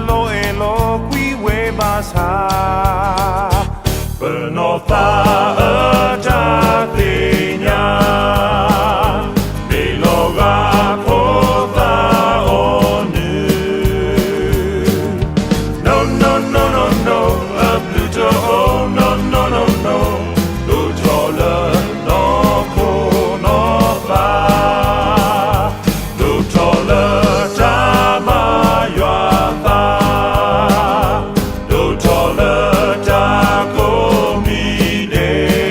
လီၤအဲၣ်လီၤကွံဝဲဘၣ်ဆၣ်, ပနီၢ်သးအတၢ်သ့ၣ်ညါ, မ့ၢ်လီၤဂာ်ဖိသၣ်အီၤနုၢ်, no no no no no, အဘျုးတအိၣ် no no no no, ဒိၣ်ထီၣ်လၢနီၢ်ခိနီၢ်သး ဒိၣ်ထီၣ်လၢတၢ်ဘါယွၤသး, ဒိၣ်ထီၣ်လၢတၢ်ကိးမံၤဒဲး,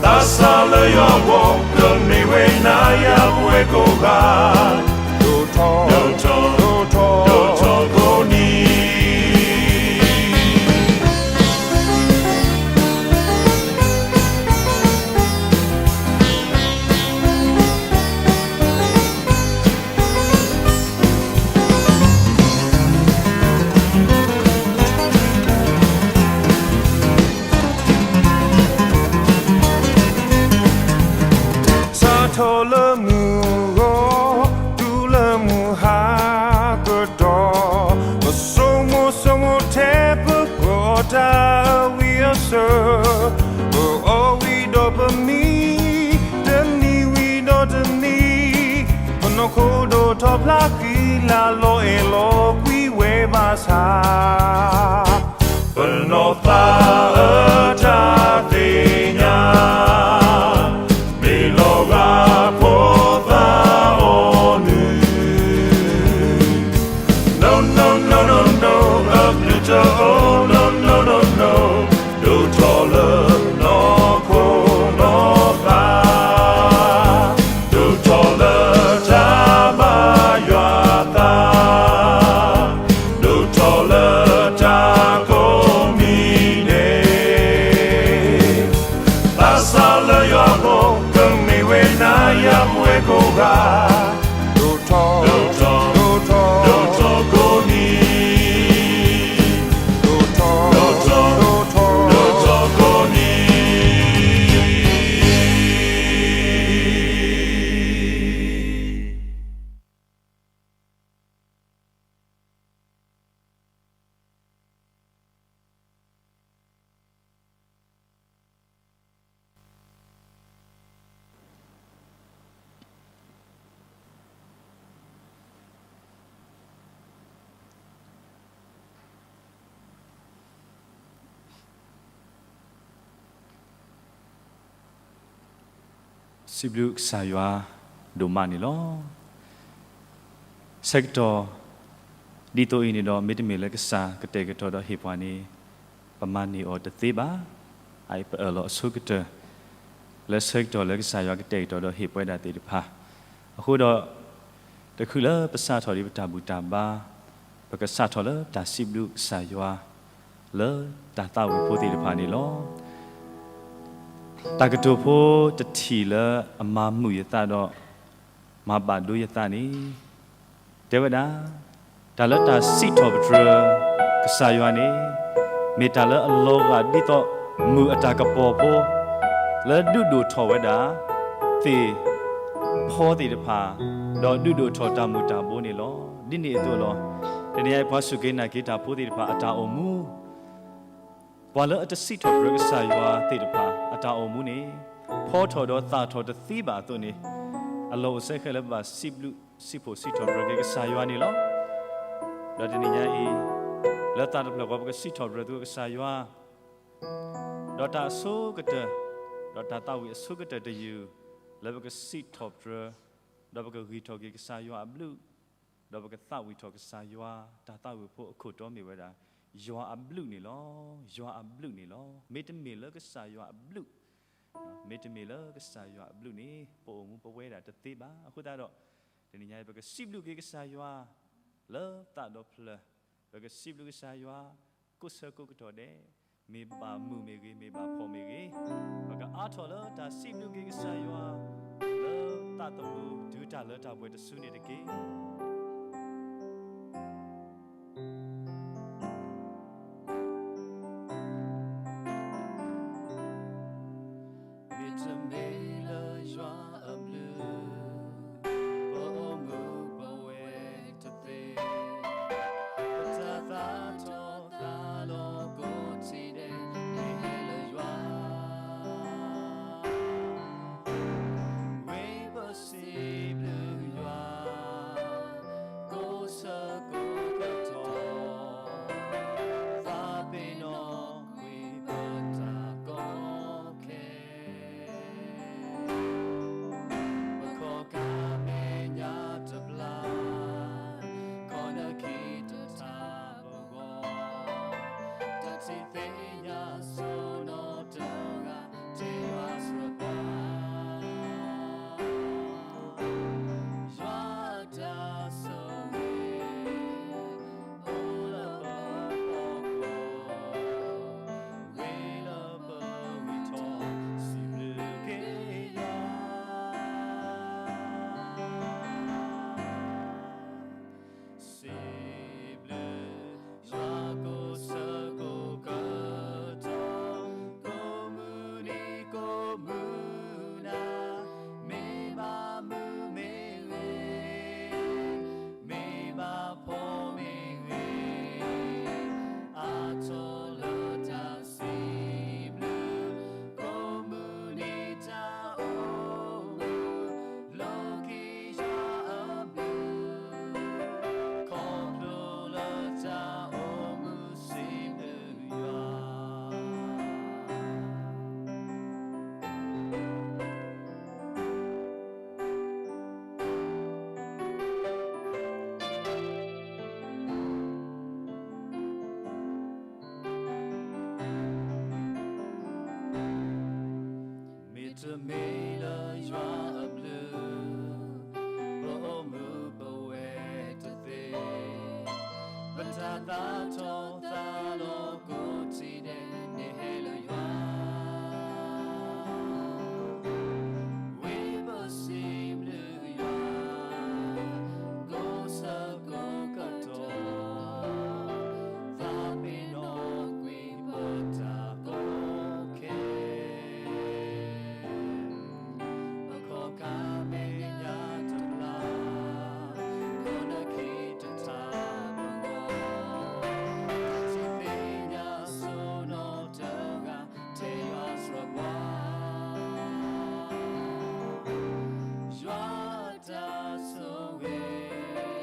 သးစၢ်လၢယွၤအဂီၢ် ကမ့ၢ်ဝဲနၤယၤပဝဲကိးဂၤ, ဒိၣ်ထီၣ်, ဒိၣ်ထီၣ်, ဒိၣ်ထီၣ်ကိးနံၤ စးထီၣ်လၢမုၢ်ဂီၤ တုၤလၢမုၢ်ဟါကတီၢ်, ပဆိကမိၣ်ဆိကမိၣ်ထဲပကိးတၢ်အဝံအစၢၤ, ပအီၣ်ဝံၤဒီးပမံ, တနံၤဝံၤဒီးတနံၤ, ပနီၢ်ခိဒိၣ်ထီၣ်ဖျါဃံလၤ လီၤအဲၣ်လီၤကွံဝဲဘၣ်ဆၣ် ပနီၢ်သးအတၢ်သ့ၣ်ညါ, မ့ၢ်လီၤဂာ်ဖိသၣ်အီၤနုၢ်, no no no no no, အဘျုးတအိၣ် no no no no, ဒိၣ်ထီၣ်လၢနီၢ်ခိနီၢ်သး ဒိၣ်ထီၣ်လၢတၢ်ဘါယွၤသး, ဒိၣ်ထီၣ်လၢတၢ်ကိးမံၤဒဲး, သးစၢ်လၢယွၤအဂီၢ် ကမ့ၢ်ဝဲနၤယၤပဝဲကိးဂၤ, ဒိၣ်ထီၣ်, ဒိၣ်ထီၣ်, ဒိၣ်ထီၣ်ကိးနံၤ, ဒိၣ်ထီၣ်, ဒိၣ်ထီၣ်, ဒိၣ်ထီၣ်ကိးနံၤ. စံးဘျုးကစၢ်ယွၤဒိၣ်မးန့ၣ်လီၤ. ဆၢကတီၢ် ဒ်သိးအံၤန့ၣ်ဒီး မ့တမ့ၢ်လၢကစၢ်ကတဲာ်ကတီၤဒီးဟ့ၣ်ပှၤန့ၣ် ပမၤန့ၢ်အီၤတသ့ဘၣ်. အအံၤပအၢၣ်လီၤအဆိကတၢၢ် လၢဆၢကတီၢ်လၢကစၢ်ယွၤကတဲာ်ကတီၤဒီးဟ့ၣ်ပဝဲဒၣ်သ့ၣ်တဖၣ်, အဃိဒီး တချုးလၢပစးထီၣ်ဒံးပတၢ်ဘူၣ်တၢ်ဘါ, ပကစးထီၣ်လၢတၢ်စံးဘျုးကစၢ်ယွၤ လၢတၢ်သးဝံၣ်ဖိသ့ၣ်တဖၣ်န့ၣ်လီၤ. တၢ်ကတိၤဖိတထံၣ်လၢအမၤမုာ်ယသးဒီး မၤဘၣ်ဒိယသးန့ၣ် တဲဝဲဒၣ်, တၢ်လၢတၢ်စံးထီၣ်ပတြၢၤကစၢ်ယွၤန့ၣ် မ့ၢ်တၢ်လၢအလီၤဂာ်ဒ်သိးမုၢ်အတၢ်ကပီၤဖိ လၢဒုးဒိၣ်ထီၣ်ဝဲဒၣ် သ့ၣ်ဖီသ့ၣ်တဖၣ်, ဒီးဒုးဒိၣ်ထီၣ်တၢ်မုၢ်တၢ်ဘိန့ၣ်လီၤ. ဒ်န့ၣ်အသိးလီၤ. တနံၤအံၤပှၤစူၢ်က့ၤနာ်က့ၤတၢ်ဖိသ့ၣ်တဖၣ်အတၢ်အိၣ်မူ ပှၤလၢအတစံးထီၣ်ပတြၢၤကစၢ်ယွၤသ့ၣ်တဖၣ် အတၢ်အိၣ်မူန့ၣ် ဖီထီၣ်ဒီးသၣ်ထီၣ်တသ့ဘၣ်အသိးန့ၣ် အလီၢ်အိၣ်စဲဃဲလၢပဘၣ်စံးဘျုးစံးဖှိၣ်စံးထီၣ်ပတြၢၤက့ၤကစၢ်ယွၤန့ၣ်လီၤ. ဒီးတနံၤညါအံၤ လၢသးတဖျၢၣ်ဃီ ပကစံးထီၣ်ပတြၢၤသုကစၢ်ယွၤ ဒီးတၢ်အဆိကတၢၢ်, ဒီးတၢ်သးဝံၣ်အဆိကတၢၢ်တယုၢ် လၢပကစံးထီၣ်ပတြၢၤ, ဒီးပကဂံၢ်ထီၣ်က့ၤကစၢ်ယွၤအဘျုး, ဒီးပကသးဝံၣ်ထီၣ်ကစၢ်ယွၤ, တၢ်သးဝံၣ်ဖိအခိၣ်တီမ့ၢ်ဝဲဒၣ် ယွၤအဘျုးန့ၣ်လီၤ. ယွၤအဘျုးန့ၣ်လီၤ. မ့တမ့ၢ်လၢကစၢ်ယွၤအဘျုး, မ့တမ့ၢ်လၢကစၢ်ယွၤအဘျုးန့ၣ် ပအိၣ်မူပဝဲဒၣ်တသ့ဘၣ်. အဃိသတးဒီး တနံၤညါအံၤ ပကစံးဘျုးက့ၤကစၢ်ယွၤ လၢသးဒီဖျၢၣ်, ပကစံးဘျုးကစၢ်ယွၤ ကိးဆၢကိးကတီၢ်ဒဲး, မ့ၢ်ဘၣ်မုာ်မ့ၢ်ဂ့ၤ, မ့ၢ်ဘၣ်ဖှီၣ်မ့ၢ်ဂ့ၤ, ပကအါထီၣ်လၢတၢ်စံးဘျုးက့ၤကစၢ်ယွၤ လၢသးသမူ တုၤတၢ်လၢတၢ်ပှဲၤတစုန့ၣ်တက့ၢ်. မ့တမ့ၢ်လၢယွၤအဘျုး, ပအိၣ်မူပဝဲတသ့. တမ့ၢ်လၢယွၤအဘျုး ပအိၣ်မူပဝဲတသ့, ပတၢ်သးထီၣ်သးလီၤကိးထံၣ်ဒဲးန့ၣ်ဟဲလၢယွၤ, ဝံပစံးဘျုးယွၤ ကိးဆၢကိးကတီၢ်, သးပ့ၤနီၣ်ကွံာ်ပတၢ်ကိးခဲ ပခီၣ်ခါမဲာ်ညါတဘျါ, ခိၣ်နၢ်ခံတထါပဂီၢ်, တၢ်ထံၣ်သ့ၣ်ညါစိနီတဂၤ ထဲယွၤစှၤပှၤ, ယွၤတၢ်ဆိၣ်ဂ့ၤ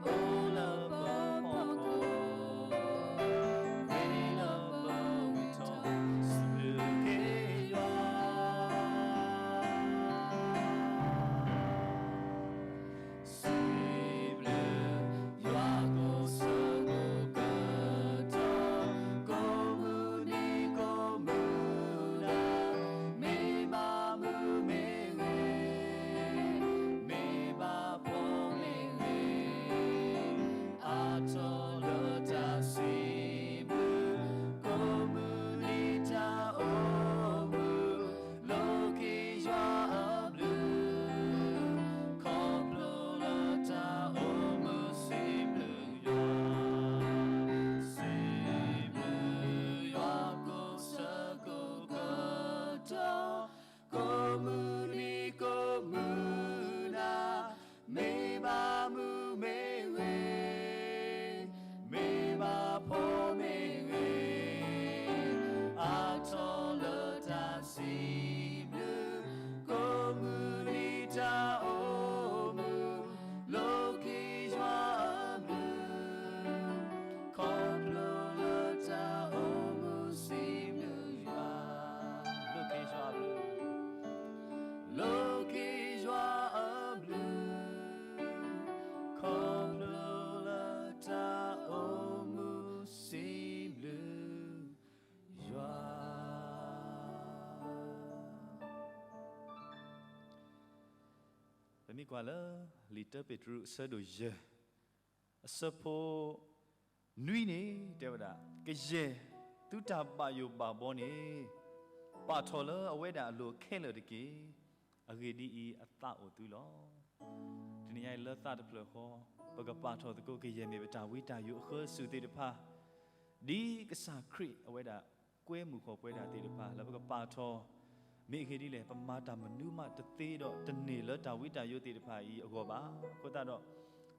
အိၣ်လၢပဖီခိၣ်, ဂ့ၤလၢပဂံၢ်ထီၣ် စံးဘျုးက့ၤယွၤ စံးဘျုးယွၤကိးဆၢကိးကတီၢ်, ကိးမုၢ်နံၤကိးမုၢ်နၤ, မ့ၢ်ဘၣ်မုာ်မ့ၢ်ဂ့ၤ, မ့ၢ်ဘၣ်ဖှီၣ်မ့ၢ်ဂ့ၤ, အါထီၣ်လၢတၢ်စံးဘျုး, ကိးမုၢ်နံၤတၢ်အိၣ်မူ လိးက့ၤယွၤအဘျုး, ခီဖျိလၢတၢ်အိၣ်မူ စံးဘျုးယွၤ, စံးဘျုးယွၤကိးဆၢကိးကတီၢ်, ကိးမုၢ်နံၤကိးမုၢ်နၤ, မ့ၢ်ဘၣ်မုာ်မ့ၢ်ဂ့ၤ, မ့ၢ်ဘၣ်ဖှီၣ်မ့ၢ်ဂ့ၤ, အါထီၣ်လၢတၢ်စံးဘျုး, ကိးမုၢ်နံၤတၢ်အိၣ်မူ လိးက့ၤယွၤအဘျုး, ခီဖျိလၢတၢ်အိၣ်မူ စံးဘျုးယွၤ, လိးက့ၤယွၤအဘျုး, လိးက့ၤယွၤအဘျုး, ခီဖျိလၢတၢ်အိၣ်မူ စံးဘျုးယွၤ. ပမ့ၢ်ကွၢ်လၢ လံာ်တၢပ့းတရူး အဆၢဒိၣ်ယဲၢ် အဆၢဖိနွံန့ၣ် တဲဝဲဒၣ်, ကယဲၢ်သုတၢ်ဘၣ်ယိၣ်ဘၣ်ဘီန့ၣ် ပာ်ထီၣ်လၢအဝဲဒၣ်အလိၤခဲလၢာ်တက့ၢ်. အဂ့ၢ်ဒ်အံၤ, အသးအိၣ်သုလီၤ. တနံၤညါအံၤလၢသးတဖျၢၣ်ဃီ, ပကပာ်ထီၣ်သကိးကယဲၢ်မ့ၢ်ပတၢ်ဝံတၢ်ယိးအဃၢအစူၢ်သ့ၣ်တဖၣ်, ဒ်ကစၢ်ခရံာ်အဝဲဒၣ်ကွဲမုာ်ဃီၤပှဲၤဒၣ်သ့ၣ်တဖၣ် လၢပကပာ်ထီၣ်, မ့ၢ်အဂ့ၢ်ဒ်လဲၣ်, ပမၤတၢ်မနုၤမးတသ့ဒီး တန့ၢ်လၢတၢ်ဝံတၢ်ယိးသ့ၣ်တဖၣ်အံၤအဂီၢ်ဘၣ်. အဃိသတးဒီး,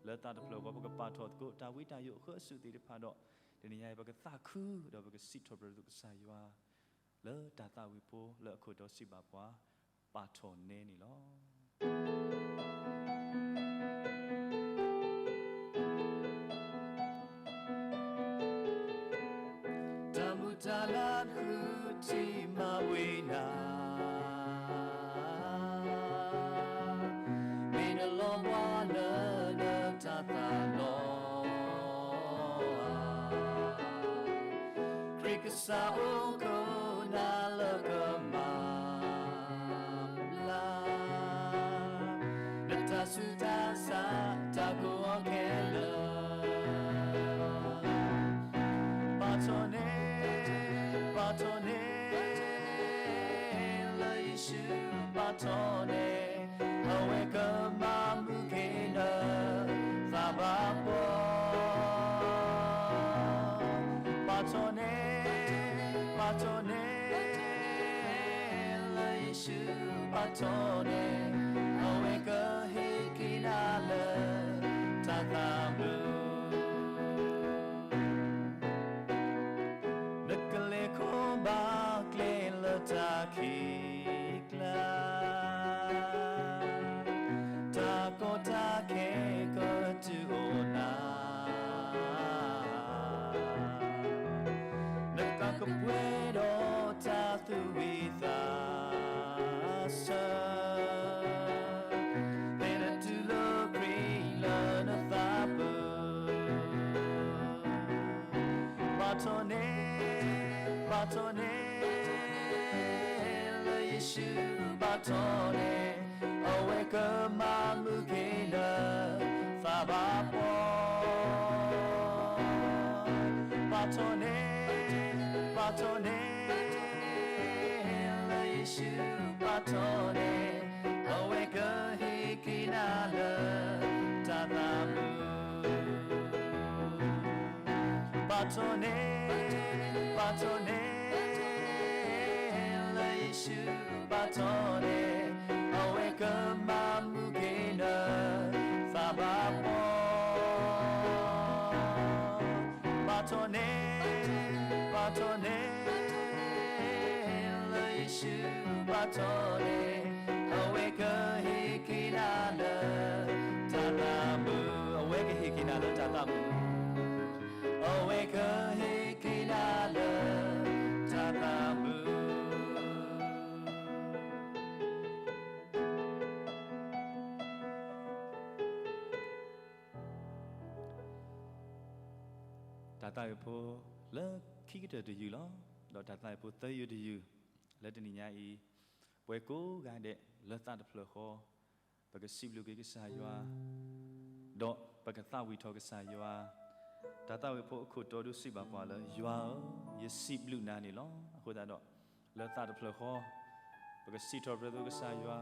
လၢသးတဖျၢၣ်ဃီ ပကပာ်ထီၣ်သကိးတၢ်ဝံတၢ်ယိးအဃၢအစူၢ်သ့ၣ်တဖၣ်ဒီး, တနံၤညါအံၤ ပကသးခုဒီးပကစံးထီၣ်ပတြၢၤသကိးကစၢ်ယွၤ လၢတၢ်သးဝံၣ်ဖိလၢအခိၣ်တီစံးဘၣ်ပှၤ, ပာ်ထီၣ်နဲန့ၣ်လီၤ. တၢ်မုာ်တၢ်လၤတဃုထံၣ်မၤဝံၤနၤ, မ့ၢ်နလီၤဘှါလၢနတၢ်သးလီၤ. ခရံာ်ကစၢ်အိၣ်ခိးနၤလၢကမၤဘျါ နတၢ်ဆူးတၢ်ဆါတၢ်ကိးအီၤခဲလၢာ်, ပာ်ထီၣ်န့ၣ်, ပာ်ထီၣ်န့ၣ်, လၢယ့ၣ်ၡူးပာ်ထီၣ်န့ၣ်, အဝဲကမၤမုာ်က့ၤနသးဘၣ်ပှၤ. ပာ်ထီၣ်န့ၣ်, ပာ်ထီၣ်န့ၣ်, လၢယ့ၣ်ၡူးပာ်ထီၣ်န့ၣ်, အဝဲကဟ့ၣ်က့ၤနၤလၢတၢ်သးဘျုး နကလဲၤခီဘၣ်ကျဲလၢတၢ်ခံးကျါ, တၢ်ကီတၢ်ခဲကတုၤအိၣ်နၤ, နတၢ်ကပှဲၤဒီးတၢ်သူၣ်ဝံၣ်သးဆၢ, ဖဲနတူၢ်လိာ်ခရံာ်လၢနသးပူၤ ပာ်ထီၣ်န့ၣ်, ပာ်ထီၣ်န့ၣ်, လၢယ့ၣ် ယ့ၣ်ၡူးဘၣ်ထီၣ်န့ၣ်, အဝဲကမၤမုၢ်က့ၤလၢသးဘၣ်ပှီၢ်. ဘၣ်ထီၣ်န့ၣ်, ဘၣ်ထီၣ်န့ၣ်, လၢယ့ၣ်ၡူးဘၣ်ထီၣ်န့ၣ်, အဝဲကဟ့ၣ်က့ၤနၤလၢတၢ်သးမုာ်. ဘၣ်ထီၣ်န့ၣ်, ဘၣ်ထီၣ်န့ၣ်, လၢယ့ၣ်ၡူးဘၣ်ထီၣ်န့ၣ်, အဝဲကမၤမုၢ်က့ၤလၢသးဘၣ်ပှီၢ်. ဘၣ်ထီၣ်န့ၣ်, ဘၣ်ထီၣ်န့ၣ်, လၢယ့ၣ်ၡူးဘၣ်ထီၣ်န့ၣ်, အဝဲကဟ့ၣ်က့ၤနၤလၢတၢ်သးမုာ်, အဝဲကဟ့ၣ်က့ၤနၤလၢတၢ်သးမုာ်, အဝဲကဟ့ၣ်က့ၤနၤလၢတၢ်သးမုာ်. တၢ်သးဝံၣ်ဖိလၢခံကတၢၢ်တယုၢ်လီၤ. ဒီးတၢ်သးဝံၣ်ဖိသၢယုၢ်တယုၢ် လၢတနံၤညါအံၤ, ပှၤကိးဂၤဒဲးလၢသးတဖျၢၣ်ဃီ, ပကစံးဘျုးက့ၤကစၢ်ယွၤ, ဒီးပကသးဝံၣ်ထီၣ်ကစၢ်ယွၤ. တၢ်သးဝံၣ်ဖိအခိၣ်တီဒုးစံးဘၣ်ပှၤလၢ ယွၤဧၢ, ယစံးဘျုးနၤန့ၣ်လီၤ. အဃိသတးဒီး, လၢသးတဖျၢၣ်ဃီ, ပကစံးထီၣ်ပတြၢၤသကိးကစၢ်ယွၤ,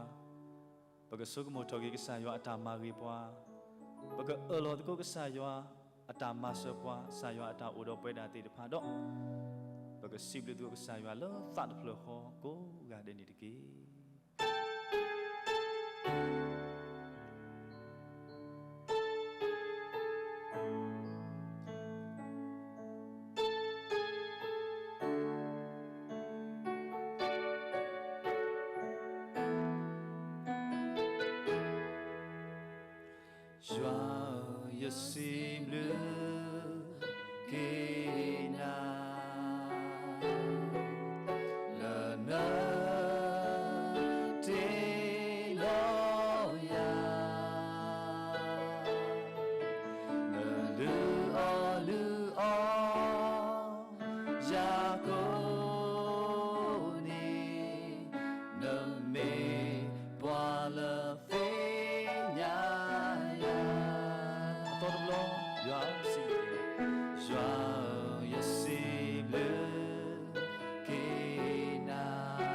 ပကဆိကမိၣ်ထီၣ်က့ၤကစၢ်ယွၤအတၢ်မၤဂ့ၤပှၤ, ပကအၢၣ်လီၤသကိးကစၢ်ယွၤအတၢ်မၤစၢၤပှၤ, ကစၢ်ယွၤအတၢ်အိၣ်ဒီးပဝဲဒၣ်သ့ၣ်တဖၣ်ဒီး, ပကစံးဘျုးသကိးကစၢ်ယွၤလၢသးတဖျၢၣ်ဃီကိးဂၤဒဲးန့ၣ်တက့ၢ်. ယွၤဧၢ, ယစံးဘျုးက့ၤနၤ, လၢနတ့လီၤယၤ, နလုၢ်အီၣ်လုၢ်အီ ယၤကိးနံၤ, နမ့ၢ်ပှၤလၢသ့ၣ်ညါယၤ. အသီတဘျီ, ယွၤဧၢ, ယွၤဧၢ, ယစံးဘျုးက့ၤနၤ,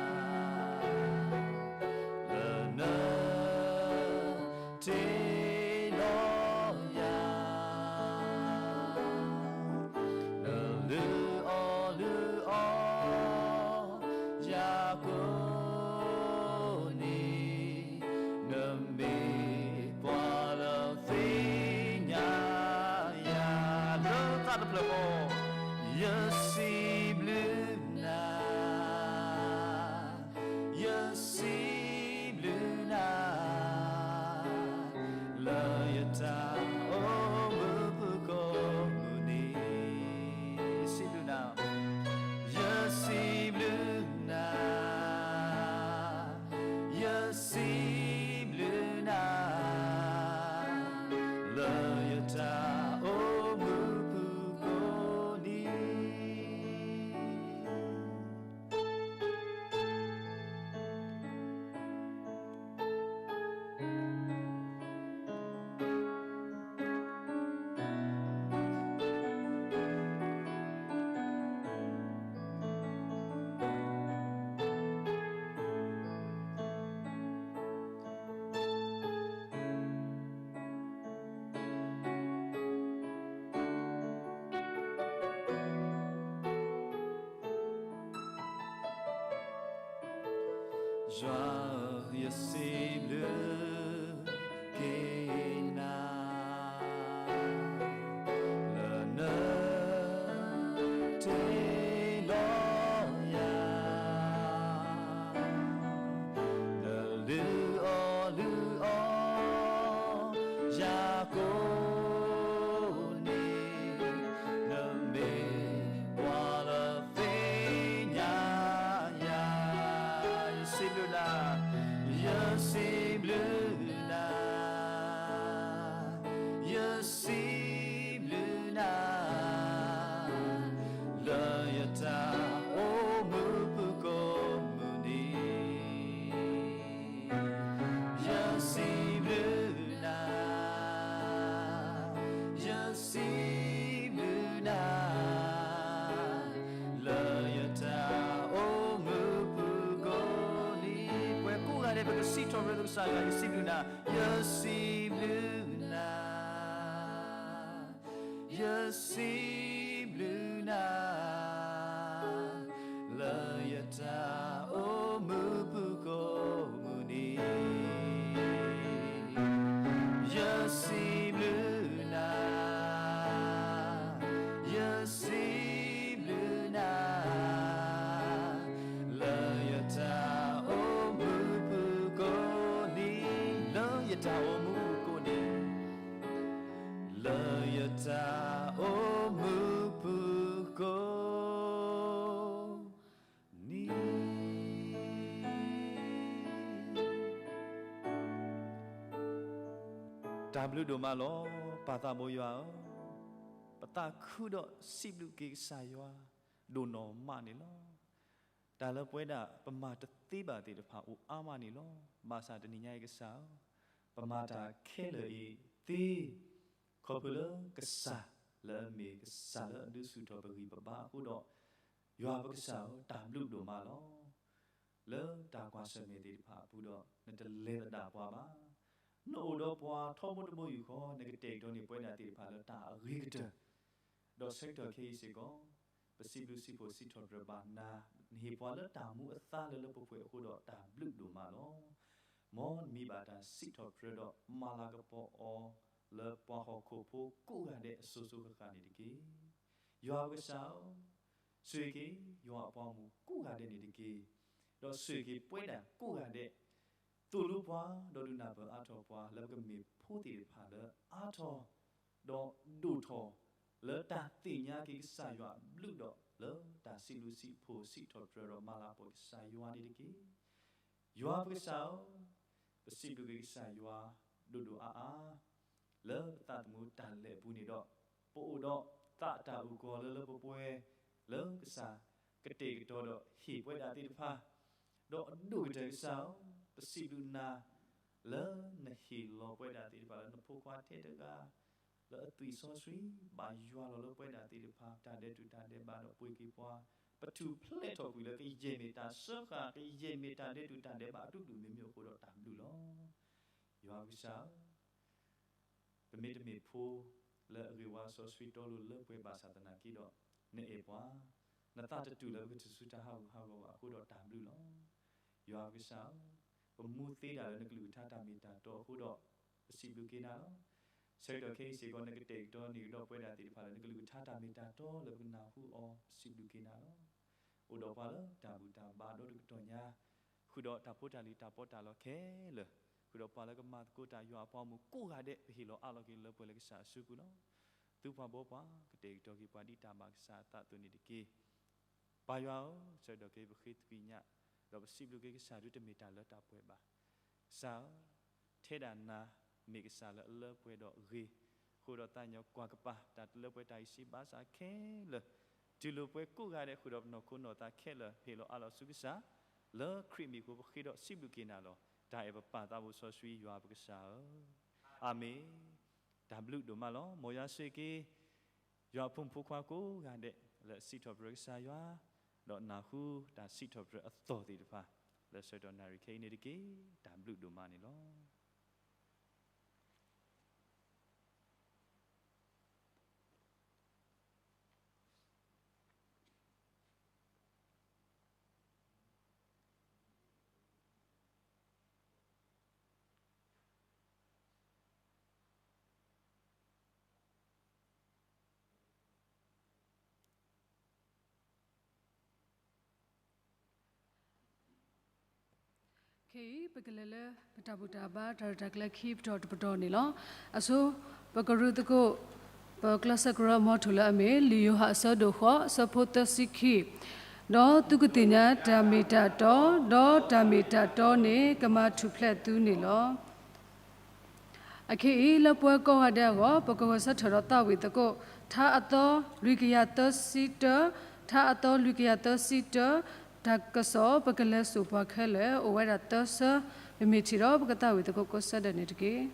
လၢန တ့လီၤယၤ, နလုၢ်အီၣ်လုၢ်အီ ယၤကိးနံၤ, နမ့ၢ်ပှၤလၢသ့ၣ်ညါယၤ. လၢသးတဖျၢၣ်ဃီ, ယစံးဘျုးနၤ, ယစံးဘျုးနၤ, လၢယတၢ်အိၣ်မူပူၤကိးမုၢ်နံၤ, ယစံးဘျုးနၤ, ယစံးဘျုးနၤ, ယစံးဘျုးနၤ, လၢယတၢ်အိၣ်မူပူၤကိးနံၤ. ယွၤဧၢ, ယစံးဘျုးက့ၤနၤ, လၢန တ့လီၤယၤ, နလုၢ်အီၣ်လုၢ်အီ ယၤကိးနံၤ, နမ့ၢ်ပှၤလၢသ့ၣ်ညါယၤ. ယစံးဘျုးနၤ, ယစံးဘျုးနၤ, ကစံးထီၣ်ပတြၢၤကစၢ်ယွၤ, ယစံးဘျုးနၤ, ယစံးဘျုးနၤ, ယစံးဘျုးနၤ လၢယတၢ်အိၣ်မူပူၤကိးမုၢ်နံၤ, ယစံးဘျုးနၤ, ယစံးဘျုးနၤ, လၢယတၢ်အိၣ်မူပူၤကိးနံၤ, လၢယတၢ်အိၣ်မူပူၤကိးနံၤ, လၢယတၢ်အိၣ်မူပူၤကိး နံၤ, တၢ်ဘျုးဒိၣ်မးလီၤ. ပၢ်သးဘိယွၤဧၢ, ပသးခုဒီးစံးဘျုးက့ၤကစၢ်ယွၤ ဒိၣ်နီၢ်မးန့ၣ်လီၤ. တၢ်လၢပဝဲဒၣ်ပမၤတသ့ဘၣ်သ့ၣ်တဖၣ်အိၣ်အါမးန့ၣ်လီၤ. ဘၣ်ဆၣ်တနံၤညါအံၤကစၢ်ဧၢ, ပမၤတၢ်ခဲလၢာ်အံၤသ့ ခီဖျိလၢကစၢ်လၢအမ့ၢ်ကစၢ်လၢအဒုးဆူၣ်ထီၣ်ပဂံၢ်ပဘါအဃိဒီး, ယွၤပကစၢ်ဧၢ, တၢ်ဘျုးဒိၣ်မးလီၤ. လၢတၢ်ကွၢ်ဆၢၣ်မဲာ်သ့ၣ်တဖၣ်အပူၤဒီး နတလဲၤသဒၣ်ပှၤဘၣ်. နအိၣ်ဒီးပှၤထီဘိတဘိယူၢ်ဃီ, နကတဲာ်ကတီၤန့ၢ်ပဝဲဒၣ်သ့ၣ်တဖၣ်လၢတၢ်အဂ့ၤကတၢၢ် ဒီးဆၢကတီၢ်ခဲအံၤစ့ၢ်ကီး, ပစံးဘျုးစံးဖှိၣ်စံးထီၣ်ပတြၢၤဘၣ်နၤ, နဟ့ၣ်ပှၤလၢတၢ်မူအသါလၢလၢပှဲၤပှဲၤအဃိဒီးတၢ်ဘျုးဒိၣ်မးလီၤ. မ်နမံၤဘၣ်တၢ်စံးထီၣ်ပတြၢၤဒီးမၤလၤကပီၤအီၤလၢပှၤဟီၣ်ခိၣ်ဖိကိးဂၤဒဲးအစိၤစိၤဃၣ်ဃၣ်န့ၣ်တက့ၢ်. ယွၤပကစၢ်ဧၢ, ဆိၣ်ဂ့ၤက့ၤယွၤအပှၤဂီၢ်မုၢ်ကိးဂၤဒဲးန့ၣ်တက့ၢ်. ဒီးဆိၣ်ဂ့ၤက့ၤပဝဲဒၣ်ကိးဂၤဒဲး သိၣ်လိပှၤ ဒီးဒုးနၢ်ပၢၢ်အါထီၣ်ပှၤ လၢပကမ့ၢ်ဖိသ့ၣ်တဖၣ်လၢအါထီၣ် ဒီးဒိၣ်ထီၣ် လၢတၢ်သ့ၣ်ညါက့ၤကစၢ်ယွၤအဘျုးဒီး လၢတၢ်စံးဘျုးစံးဖှိၣ်စံးထီၣ်ပတြၢၤဒီးမၤလၤကပီၤကစၢ်ယွၤန့ၣ်တက့ၢ်. ယွၤပကစၢ်ဧၢ, ပစံးဘျုးက့ၤကစၢ်ယွၤ ဒိၣ်ဒိၣ်အါအါ လၢပသးသမူတၢ်လဲၤအပူၤန့ၣ်ဒီး ပအိၣ်ဒီးသးတၢ်အုၣ်ကီၤလၢလၢပှဲၤပှဲၤ လၢကစၢ်ကတဲာ်ကတီၤဒီးဟ့ၣ်ပဝဲဒၣ်သ့ၣ်တဖၣ်, ဒီးအဒိၣ်ကတၢၢ်ကစၢ်ဧၢ, ပစံးဘျုးနၤ လၢနဟ့ၣ်လီၤပဝဲဒၣ်သ့ၣ်တဖၣ်လၢနဖိခွါထဲတဂၤ လၢအသွံၣ်စီဆှံ ဘၣ်ယွၤလီၤလၢပဝဲဒၣ်သ့ၣ်တဖၣ် တၢ်ဒဲးတူၢ်တၢ်ဒဲးဘးဒီးပှ့ၤက့ၤပှၤ, ပထူၣ်ဖျဲးထီၣ်ကွံာ်လၢကယဲၢ်မ့ၢ်တၢ်စၢဃာ် ကယဲၢ်မ့ၢ်တၢ်ဒဲးတူၢ်တၢ်ဒဲးဘးအတူၢ်ဒူၣ်မ့မ့ၢ်အဃိဒီးတၢ်ဘျုးလီၤ. ယွၤကစၢ်ဧၢ, ပမ့တမ့ၢ်ဖိလၢအဂ့ၤဝါစီဆှံတီလိၤလၢပှဲၤဘၣ်ဆၣ်သနာ်က့ဒီး နအဲၣ်ပှၤ, နသးတတူၢ်လၢပကတၢၢ်ဆူတၢ်ဟးဂူာ်ဟးဂီၤဘၣ်အဃိဒီးတၢ်ဘျုးလီၤ. ယွၤကစၢ်ဧၢ, ပမူသ့တၢ်လၢနကလုၢ်ကထါတၢ်မ့ၢ်တၢ်တီအဃိဒီး ပစံးဘျုးက့ၤနၤလီၤ. ဆၢကတီၢ်ခဲအံၤစ့ၢ်ကီး နကတဲာ်ကတီၤန့ၢ်ကဒီးပဝဲဒၣ်သ့ၣ်တဖၣ်လၢနကလုၢ်ကထါတၢ်မ့ၢ်တၢ်တီလၢပကနၢ်ဟူအီၤ ပစံးဘျုးက့ၤနၤလီၤ. အိၣ်ဒီးပှၤလၢတၢ်ဘူၣ်တၢ်ဘါဒီတကတီၢ်ညါ ဃုာ်ဒီးတၢ်ဖိတၢ်လံၤတၢ်ပီးတၢ်လီခဲလၢာ်, ဃုာ်ဒီးပှၤလၢကမၤသကိးတၢ်ယွၤအပှၤဂီၢ်မုၢ်ကိးဂၤဒဲး ပဟ့ၣ်လီၤအးလီၤက့ၤလၢပှဲၤလၢကစၢ်အစုပူၤလီၤ. သုပှၤဘီပှၤ ကတဲာ်ကတီၤက့ၤပှၤဒ်တၢ်ဘၣ်ကစၢ်အသးအသိးန့ၣ်တက့ၢ်. ပၢ်ယွၤဧၢ, ဆၢကတီၢ်ခဲအံၤပဃ့သကွံာ်ညါ, ဒီးပစံးဘျုးက့ၤကစၢ်ဒုးတမ့ၢ်တၢ်လၢတၢ်ပှဲၤဘၣ်. ကစၢ်ဧၢ, ထဲဒၣ်နၤမ့ၢ်ကစၢ်လၢအလၢပှဲၤဒီးအဂ့ၤ, ဃုာ်ဒီးသးညီကွၢ်ကပၤ တၢ်တလၢပှဲၤတၢ်အံၤစံးဘၣ်ဆၣ်ခဲလၢာ်, တူၢ်လိာ်ပှဲၤကိးဂၤဒဲး ဃုာ်ဒီးပနီၢ်ခိနီၢ်သးခဲလၢာ် ဟ့ၣ်လီၤအးလီၤဆူကစၢ်, လၢခရံာ်မံၤအဃိ ပဃ့ဒီးစံးဘျုးက့ၤနၤလီၤ. တၢ်အဲၣ်ပပၢ်သးဘိစီဆှံယွၤပကစၢ်ဧၢ, အၤမ့ၣ်. တၢ်ဘျုးဒိၣ်မးလီၤ. မ်ယွၤဆိၣ်ဂ့ၤက့ၤ ယွၤအဖိမုၣ်ဖိခွါကိးဂၤဒဲး လၢအစံးထီၣ်ပတြၢၤကစၢ်ယွၤ, ဒီးနၢ်ဟူတၢ်စံးထီၣ်ပတြၢၤအသီၣ်သ့ၣ်တဖၣ် လၢဆၢကတီၢ်နၣ်ရံၣ်ခဲအံၤန့ၣ်တက့ၢ်. တၢ်ဘျုးဒိၣ်မးန့ၣ်လီၤ. ခဲအံၤ ပကလဲၤလၢပတၢ်ဘူၣ်တၢ်ဘါ တၢ်ရဲၣ်တၢ်ကျဲၤခံပတီၢ်တပတီၢ်န့ၣ်လီၤ. အဆိ ပကရူၢ်သကိး ပကျဲးစၢးကရၢအမီထိၣ်လၢအမ့ၢ် လံာ်ယိၤဟၣ်အဆၢဒိၣ်ဃိး အဆၢဖိသၢဆံခံ, ဒီးသုကသ့ၣ်ညါတၢ်မ့ၢ်တၢ်တီ, ဒီးတၢ်မ့ၢ်တၢ်တီန့ၣ် ကမၤထူၣ်ဖျဲးသုန့ၣ်လီၤ. အခဲအံၤ လၢပဝဲကိးဂၤဒဲးအဂီၢ် ပကဂဲၤဆၢထၢၣ်ဒီးသးဝံၣ်သကိး ထါအသီလွံၢ်ကယၤသၢဆံတၢ, ထါအသီလွံၢ်ကယၤသၢဆံတၢ, တၢ်ကစီၣ် ပကလဲၤစိာ်ပှၤခဲလၢာ် အိၣ်ဝဲဒၣ်သၢဆၢ, ပမ့ၢ်ထံၣ်ဒီး ပကသးဝံၣ်သကိးကိးဆၢဒၢးန့ၣ်တက့ၢ်.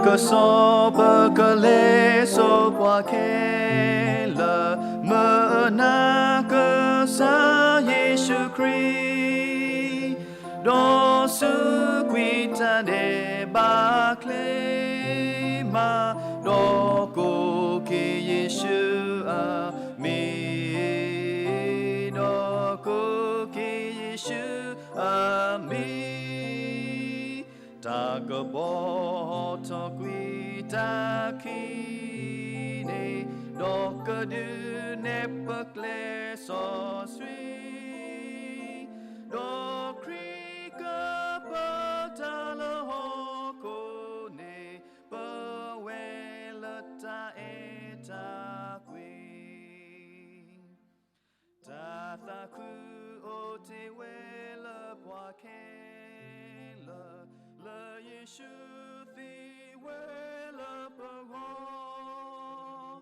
ကစီၣ်ပကလဲၤစိာ်ပှၤခဲလၢာ် မုၢ်နၤကစၢ်ယ့ၣ်ၡူးခရံာ် ဒီးစူးကွံာ်တၢ်ဒဲးဘးကျဲမး, ဒီးကိးက့ၤယ့ၣ်ၡူးအမံၤ, ဒီးကိးက့ၤယ့ၣ်ၡူးအမံၤ, တၢ်ကပီၤထီၣ်ကွံာ်တၢ်ခံန့ၣ်, ဒီးကဒုးနဲၣ်ပကျဲစီဆှံ, ဒီးခရံာ်ကပၢတၢ်လၢဟီၣ်ခိၣ်န့ၣ်, ပဝဲလၢတၢ်အဲၣ်တၢ်ကွံ တၢ်သးခုအိၣ်တ့ၢ်ဝဲလၢပှၤခဲလၢာ်, လၢယ့ၣ်ၡူးသံဝဲလၢပဂီၢ်,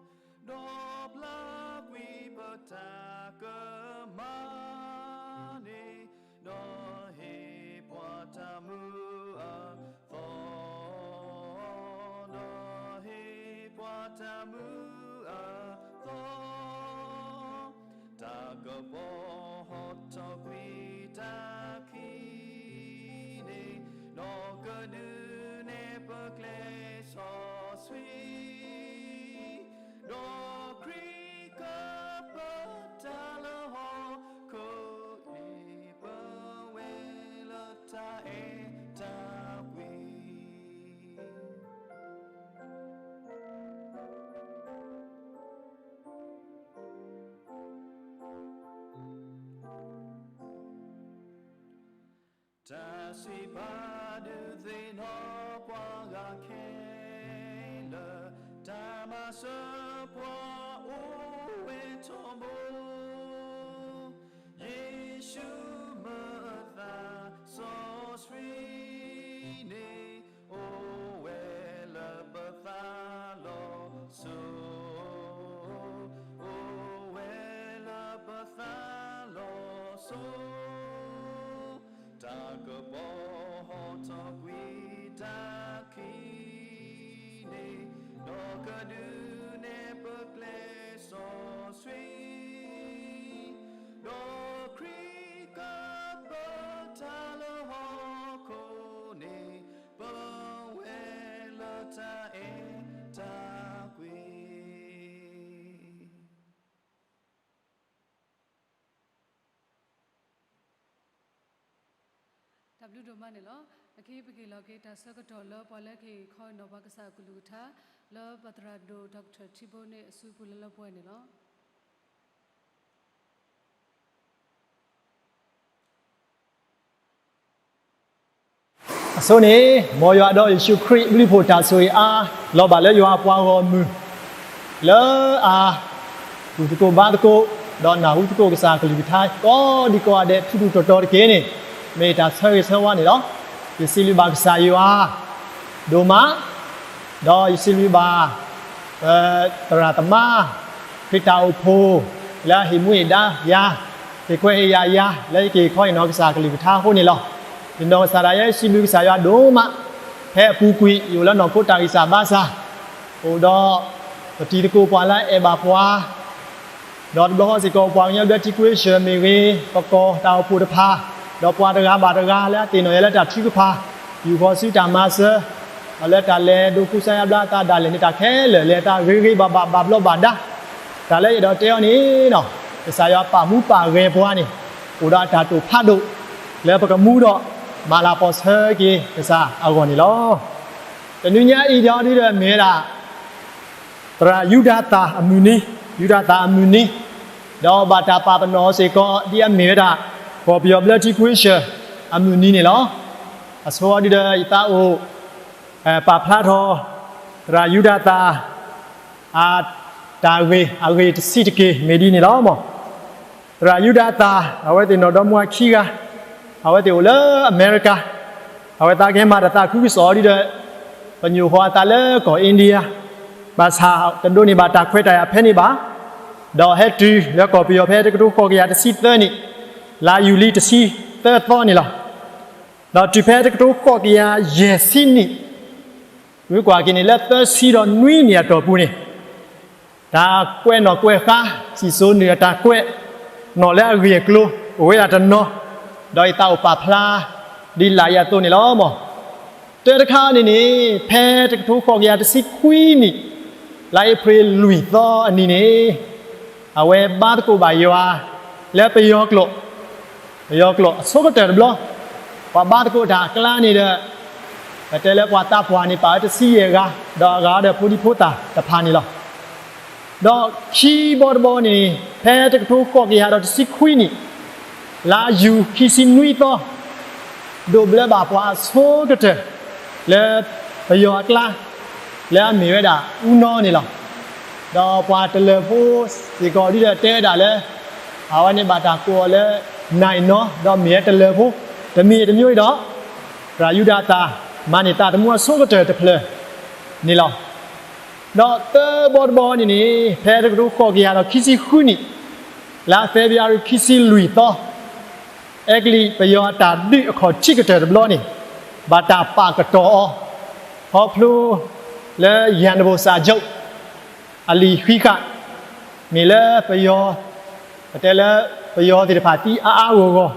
ဒီးပျၢ်ကွံာ်ပတၢ်ကမၣ်န့ၣ်, ဒီးဟ့ၣ်ပှၤတၢ်မုာ်အသီ, ဒီးဟ့ၣ်ပှၤတၢ်မုာ်အသီ, တၢ်ကပီၤထီၣ်ကွံာ်တၢ်ခံန့ၣ်, ဒီးကဒုးနဲၣ်ပကျဲစီဆှံ, ဒီးခရံာ်ကပၢတၢ်လၢဟီၣ်ခိၣ်န့ၣ်, ပဝဲလၢတၢ်အဲၣ်တၢ်ကွံ တၢ်စံးဘျုးဒုးသ့ၣ်နီၣ်ပှၤဂၤခဲလၢာ်, တၢ်မၤစၢၤပှၤအိၣ်ဝဲထီဘိ, ယ့ၣ်ၡူးမုၢ်သးစီဆှံန့ၣ်, အိၣ်ဝဲလၢပသးလီၤစိၤ, အိၣ်ဝဲလၢပသးလီၤစိၤ, တၢ်ကပီၤထီၣ်ကွံာ်တၢ်ခံန့ၣ်, ဒီးကဒုးနဲၣ်ပကျဲစီဆှံ, ဒီးခရံာ်ကပၢတၢ်လၢဟီၣ်ခိၣ်န့ၣ်, ပဝဲလၢတၢ်အဲၣ်တၢ်ကွံ တၢ်ဘျုးဒိၣ်မးန့ၣ်လီၤ. အခဲအံၤပက့ၤလီၤက့ၤတၢ်ဆၢကတီၢ်လၢ ပှၤလၢကဟ့ၣ်ခီနီၣ်ပှၤကစၢ်အကလုၢ်ကထါ လၢပသရၣ်ဒိၣ် Doctor ထံဘိန့ၣ်အစုပူၤလၢလၢပှဲၤန့ၣ်လီၤ. အဆိန့ၣ် မ်ယွၤဒီးယ့ၣ်ၡူးခရံာ်အဘျုးအဖှိၣ်တၢ်ဆိၣ်ဂ့ၤအါ လီၤဘၣ်လၢယွၤအပှၤဂီၢ်မုၢ် လၢအ ကူၣ်သကိးဘါသကိး ဒီးနၢ်ဟူသကိးကစၢ်အကလုၢ်ကထါ ကိးဒံကိးဂၤဒဲး ထူထူတီတီတက့ၢ်န့ၣ် မ့ၢ်တၢ်ဆၢဂ့ၤဆၢဝါန့ၣ်လီၤ. ယစံးဘျုးဘၣ်ကစၢ်ယွၤ ဒိၣ်မး ဒီးယစံးဘျုးဘၣ် ပသရၣ်သမါ ခရံာ်တၢ်အိၣ်ဖှိၣ် လၢအဟ့ၣ်မူဟ့ၣ်ဒါယၤ ဟ့ၣ်ခွဲးဟ့ၣ်ယာ်ယၤ လၢယကဟ့ၣ်ခီဟ့ၣ်နီၤကစၢ်အကလုၢ်ကထါအဃိန့ၣ်လီၤ. ယနီၢ်ကစၢ်ဒၣ်ယဲ ယစံးဘျုးကစၢ်ယွၤဒိၣ်မး ဖဲအပူၤကွံာ် ယအိၣ်လၢနီၢ်ခိတၢ်ဂံၢ်စၢ်ဘါစၢ် အိၣ်ဒီး ပတံၤသကိးပှၤလၢအအဲၣ်ဘၣ်ပှၤ ဒီးတဘျီဃီစ့ၢ်ကီး ပှၤကညီဘျၢထံခဝ့ၡၢၣ်မ့ၢ်ဂ့ၤ, ပကီၢ်တၢ်အိၣ်ဖှိၣ်တဖၣ်, ဒီးပှၤတဂၤဘၣ်တဂၤလၢအသ့ၣ်နီၣ်ယၤလၢတၢ်ထုကဖၣ်, ယူာ်ဃီၤဆူတၢ်မၤစၢၤ, ဒီးလၢတၢ်လဲၤဒိးကူစါယါဘျါအသးဒၣ်လဲာ်န့ၣ် တၢ်ခဲလၢာ်လဲၤအသးဂ့ၤဂ့ၤဘၣ်ဘၣ်ဘၣ်ဘျီးဘၣ်ဒါ, တၢ်လၢယအဲၣ်ဒိးတဲအီၤန့ၣ်, ကစၢ်ယွၤပာ်မူပာ်ဂဲၤပှၤန့ၣ်, အိၣ်ဒီးအတၢ်တိာ်ဖးဒိၣ်, လၢပကမူဒီး မၤလၤကပီၤဆၢက့ၤကစၢ်အဂီၢ်န့ၣ်လီၤ. တနွံညါအံၤဒီးဒ်ဒီးမ့ၢ်ဝဲဒၣ် သရၣ်ယူဒၤသၣ်အမုၢ်နံၤ, ယူဒၤသၣ်အမုၢ်နံၤ, ဒီးဘၣ်တၢ်ပာ်ပနီၣ်အီၤစ့ၢ်ကီး ဒ်အမ့ၢ်ဝဲဒၣ် ကီၢ်ပယီၤဘျၢထံခဝ့ၡၢၣ်အမုၢ်နံၤန့ၣ်လီၤ. အဆိအီၤဒ်ဒီးယသးအိၣ် ပာ်ဖျါထီၣ် သရၣ်ယူဒၤသၣ် အတၢ်ဂ့ၢ်အဂ့ၢ်တဆံးတက့ၢ် မ့ၢ်ဒ်န့ၣ်လီၤ. သရၣ်ယူဒၤသၣ် အဝဲသ့ၣ်နီၢ်ဒီမါဝၤခံဂၤ, အဝဲသ့ၣ်အိၣ်လၢအမဲရကၤ, အဝဲသ့ၣ်ကဟဲမၤတၢ်သးခုကစီၣ်အီၤဒ်ဒီး ပညိၣ်ဃီၤအသးလၢကီၢ်အ့ဒံယါ, ဘၣ်ဆၣ်တဒိးန့ၢ်ဘၣ်တၢ်ခွဲးတၢ်ယာ်ဖဲန့ၣ်ဘၣ်, ဒီးဟဲတုၤလၢကီၢ်ပယီၤဖဲတကထိဃိးကယၤတဆံသၢနံၣ်, လါယူၤလံတဆံသၢသီန့ၣ်လီၤ. ဒီးတုၤဖဲတကထိဃိးကယၤယဲၢ်ဆံနံၣ် ဝံကွၢ်က့ၤန့ၣ်လၢသၢဆံဒီးနွံနံၣ်အတီၢ်ပူၤန့ၣ်, တၢ်ကွဲးနီၣ်ကွဲးဃါ, စံၣ်စိၤနုာ်အတၢ်ကွဲးနီၣ်လၢအဂ့ၢ်အကျိၤ အိၣ်ဝဲဒၣ်တနီၤ, ဒီးယသးအိၣ်ပာ်ဖျါဒ်လာ်အံၤအသိးန့ၣ်လီၤ. တၢတခါန့ၣ်န့ၣ်, ဖဲတကထိဃိးကယၤတဆံခွံနံၣ်, လါအ့ဖြ့ၣ်လွံၢ်သီအနံၤန့ၣ်, အဝဲဘါသကိးဘၣ်ယွၤလၢပယီၤကျိာ်, ပယီၤကျိာ်အဆိကတၢၢ်တဘျီ, ပှၤဘါသကိးတၢ်အကျါန့ၣ်ဒီး, ပတဲလၢပှၤသးပှၢ်န့ၣ်ပာ်ဝဲတဆံယဲၢ်ဂၤ, ဒီးအဂၤဒီးဖိဒံဖိသၣ်တဖၣ်န့ၣ်လီၤ. ဒီးခံဘီတဘီန့ၣ်, ဖဲတကထိဃိးကယၤဒီးတဆံခွံနံၣ်, လါယူၤခံဆံနွံသီ, ဒိးဘျၢဘၣ်ပှၤအဆိကတၢၢ်လၢပယီၤအကျါ, လၢအမ့ၢ်ဝဲဒၣ်အူနီန့ၣ်လီၤ. ဒီးပှၤတလၢၤဖိစ့ၢ်ကီးဒ်ဒီးတဲဝဲဒၣ်လၢ, အဝဲန့ၣ်ဘၣ်တၢ်ကိးအီၤလၢ နၢၣ်နီၤ, ဒီးမ့ၢ်ဝဲတလၢၤဖိ, တမံၤတမံၤဒီး, သရၣ်ယူဒၤသၣ်မၤန့ၢ်သးသမူအဆိကတၢၢ်တဖျၢၣ်န့ၣ်လီၤ. ဒီးသၢဘီတဘီန့ၣ်န့ၣ်, ဖဲတကထိဃိးကယၤဒီးခံဆံဃုနံၣ်, လါဖ့ၤဘြူၤအါရံၤခံဆံလွံၢ်သီ, အဲကလံးပယီၤအတၢ်ဒုးအခီၣ်ထံးကတၢၢ်တဘျီန့ၣ်, ဘၣ်တၢ်ပာ်ကတီၢ်အီၤ, ခီဖျိလၢယၤနဘိၣ်စၣ်ကၠိၣ် အလံာ်ဃံးဃာ်, မ့ၢ်လၢပယီၤ, ပတဲလၢပယီၤသ့ၣ်တဖၣ်သံအါအါဂီၢ်ဂီၢ်,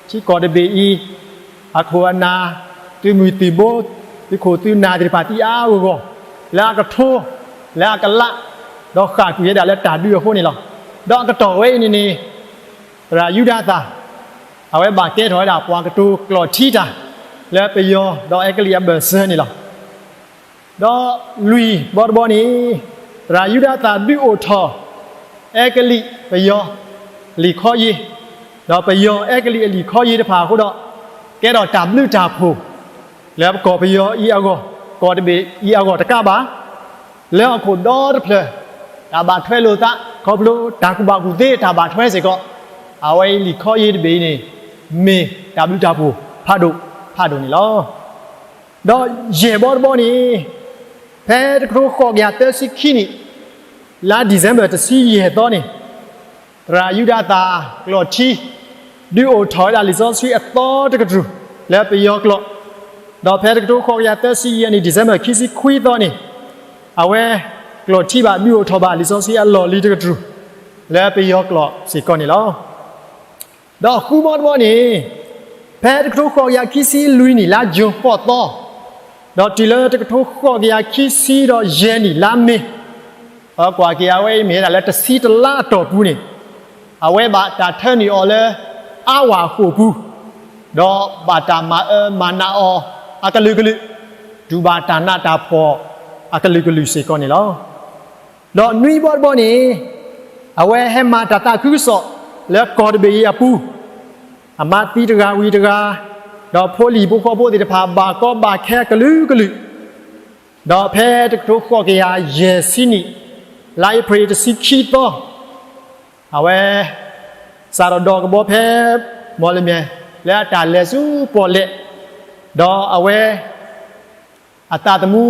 ထံကီၢ်တဘ့ၣ်အံၤ, အခိၣ်အနၢ်, သုးမုၢ်သုးဘိ, သုးခိၣ်သုးနၢ်သ့ၣ်တဖၣ်သံအါအါဂီၢ်ဂီၢ်, လၢအကထိ, လၢအကလး, ဒီးဃၣ်ကွံာ်ဝဲဒၣ်လၢတၢ်ဒုးအဃိန့ၣ်လီၤ. ဒီးအကတီၢ်ဝဲအံၤန့ၣ်န့ၣ်, သရၣ်ယူဒၤသၣ်, အဝဲဘၣ်ကဲထီၣ်ဝဲဒၣ်ပှၤကတိၤကျိာ်ထံတၢ်, လၢပယီၤဒီးအဲကလံးအဘၢၣ်စၢၤန့ၣ်လီၤ. ဒီးလွံၢ်ဘီတဘီန့ၣ်, သရၣ်ယူဒၤသၣ်ဒုးအိၣ်ထီၣ်, အဲကလံးပယီၤ, လံာ်ခီယ့ၤ, ဒီးပယီၤအဲကလံးအလံာ်ခီယ့ၤတဖၣ်အဃိဒီး, ကဲထီၣ်တၢ်ဘျုးတၢ်ဖှိၣ်, လၢပကီၢ်ပယီၤအံၤအဂီၢ်, ကီၢ်တဘ့ၣ်အံၤအဂီၢ်တကးဘၣ်, လၢဟီၣ်ခိၣ်ဒီတဖျၢၣ်, တၢ်ဘၣ်ထွဲလိာ်သး, ခီဖျိတၢ်ကူၣ်ဘၣ်ကူၣ်သ့တၢ်ဘၣ်ထွဲစ့ၢ်ကီး, အဝဲအံၤလံာ်ခီယ့ၤတဘ့ၣ်အံၤန့ၣ်, မ့ၢ်တၢ်ဘျုးတၢ်ဖှိၣ်ဖးဒိၣ်ဖးဒိၣ်န့ၣ်လီၤ. ဒီးယဲၢ်ဘီတဘီန့ၣ်, ဖဲတကထိဃိးကယၤသၢဆံခံနံၣ်, လါဒံၣ်စဲဘၢၣ်တဆံယဲၢ်သီန့ၣ်, သရၣ်ယူဒၤသၣ်ကျိာ်ထံ, ဒုးအိၣ်ထီၣ်ဝဲဒၣ်လံာ်စီဆှံအသီတကတြူၢ်, လၢပယီၤကျိာ်, ဒီးဖဲတကထိဃိးကယၤသၢဆံယဲၢ်နံၣ် ဒံၣ်စဲဘၢၣ်ခံဆံခွံသီန့ၣ်, အဝဲကျိာ်ထံဘၣ်ဒုးအိၣ်ထီၣ်ဘၣ်လံာ်စီဆှံအလီၢ်လံၤတကတြူၢ်, လၢပယီၤကျိာ်စ့ၢ်ကီးန့ၣ်လီၤ. ဒီးဃုဘီတဘီန့ၣ်, ဖဲတကထိဃိးကယၤခံဆံလွံၢ်နံၣ်လါယိၤဃိးသီ, ဒီးတုၤလၢတကထိဃိးကယၤခံဆံဒီးယဲၢ်နံၣ်လါမ့ၤ, ကွၢ်က့ၤအဝဲအံၤမ့ၢ်ဝဲဒၣ်လၢတဆံတလါအတီၢ်ပူၤန့ၣ်, အဝဲဘၣ်တၢ်ထၢနုာ်အီၤလၢအါဝၢ်အဃိာ်ပူၤ, ဒီးဘၣ်တၢ်မၤအၢမၤနးအီၤအကလုာ်ကလုာ်, တူၢ်ဘၣ်တၢ်နးတၢ်ဖှီၣ်အကလုာ်ကလုာ်စ့ၢ်ကီးန့ၣ်လီၤ. ဒီးနွံဘီတဘီန့ၣ်, အဝဲဟဲမၤတၢ်သးခုကစီၣ်လၢကီၢ်တဘ့ၣ်အံၤအပူၤ, အမါသံတဂၤဝံၤတဂၤ, ဒီးဖိလံၤဖိဃီဖိသ့ၣ်တဖၣ်ဘၣ်ကီဘၣ်ခဲအကလုာ်ကလုာ်, ဒီးဖဲတကထိဃိးကယၤယဲၢ်ဆံနံၣ်, လါအ့ဖြ့ၣ်တဆံခံသီ, အဝဲစးထီၣ်ဒိးကဘီဖဲမီၢ်လမၠဲၣ် လၢအတၢ်လဲၤဆူပီၣ်လဲၣ်, ဒီးအဝဲ အသးသမူ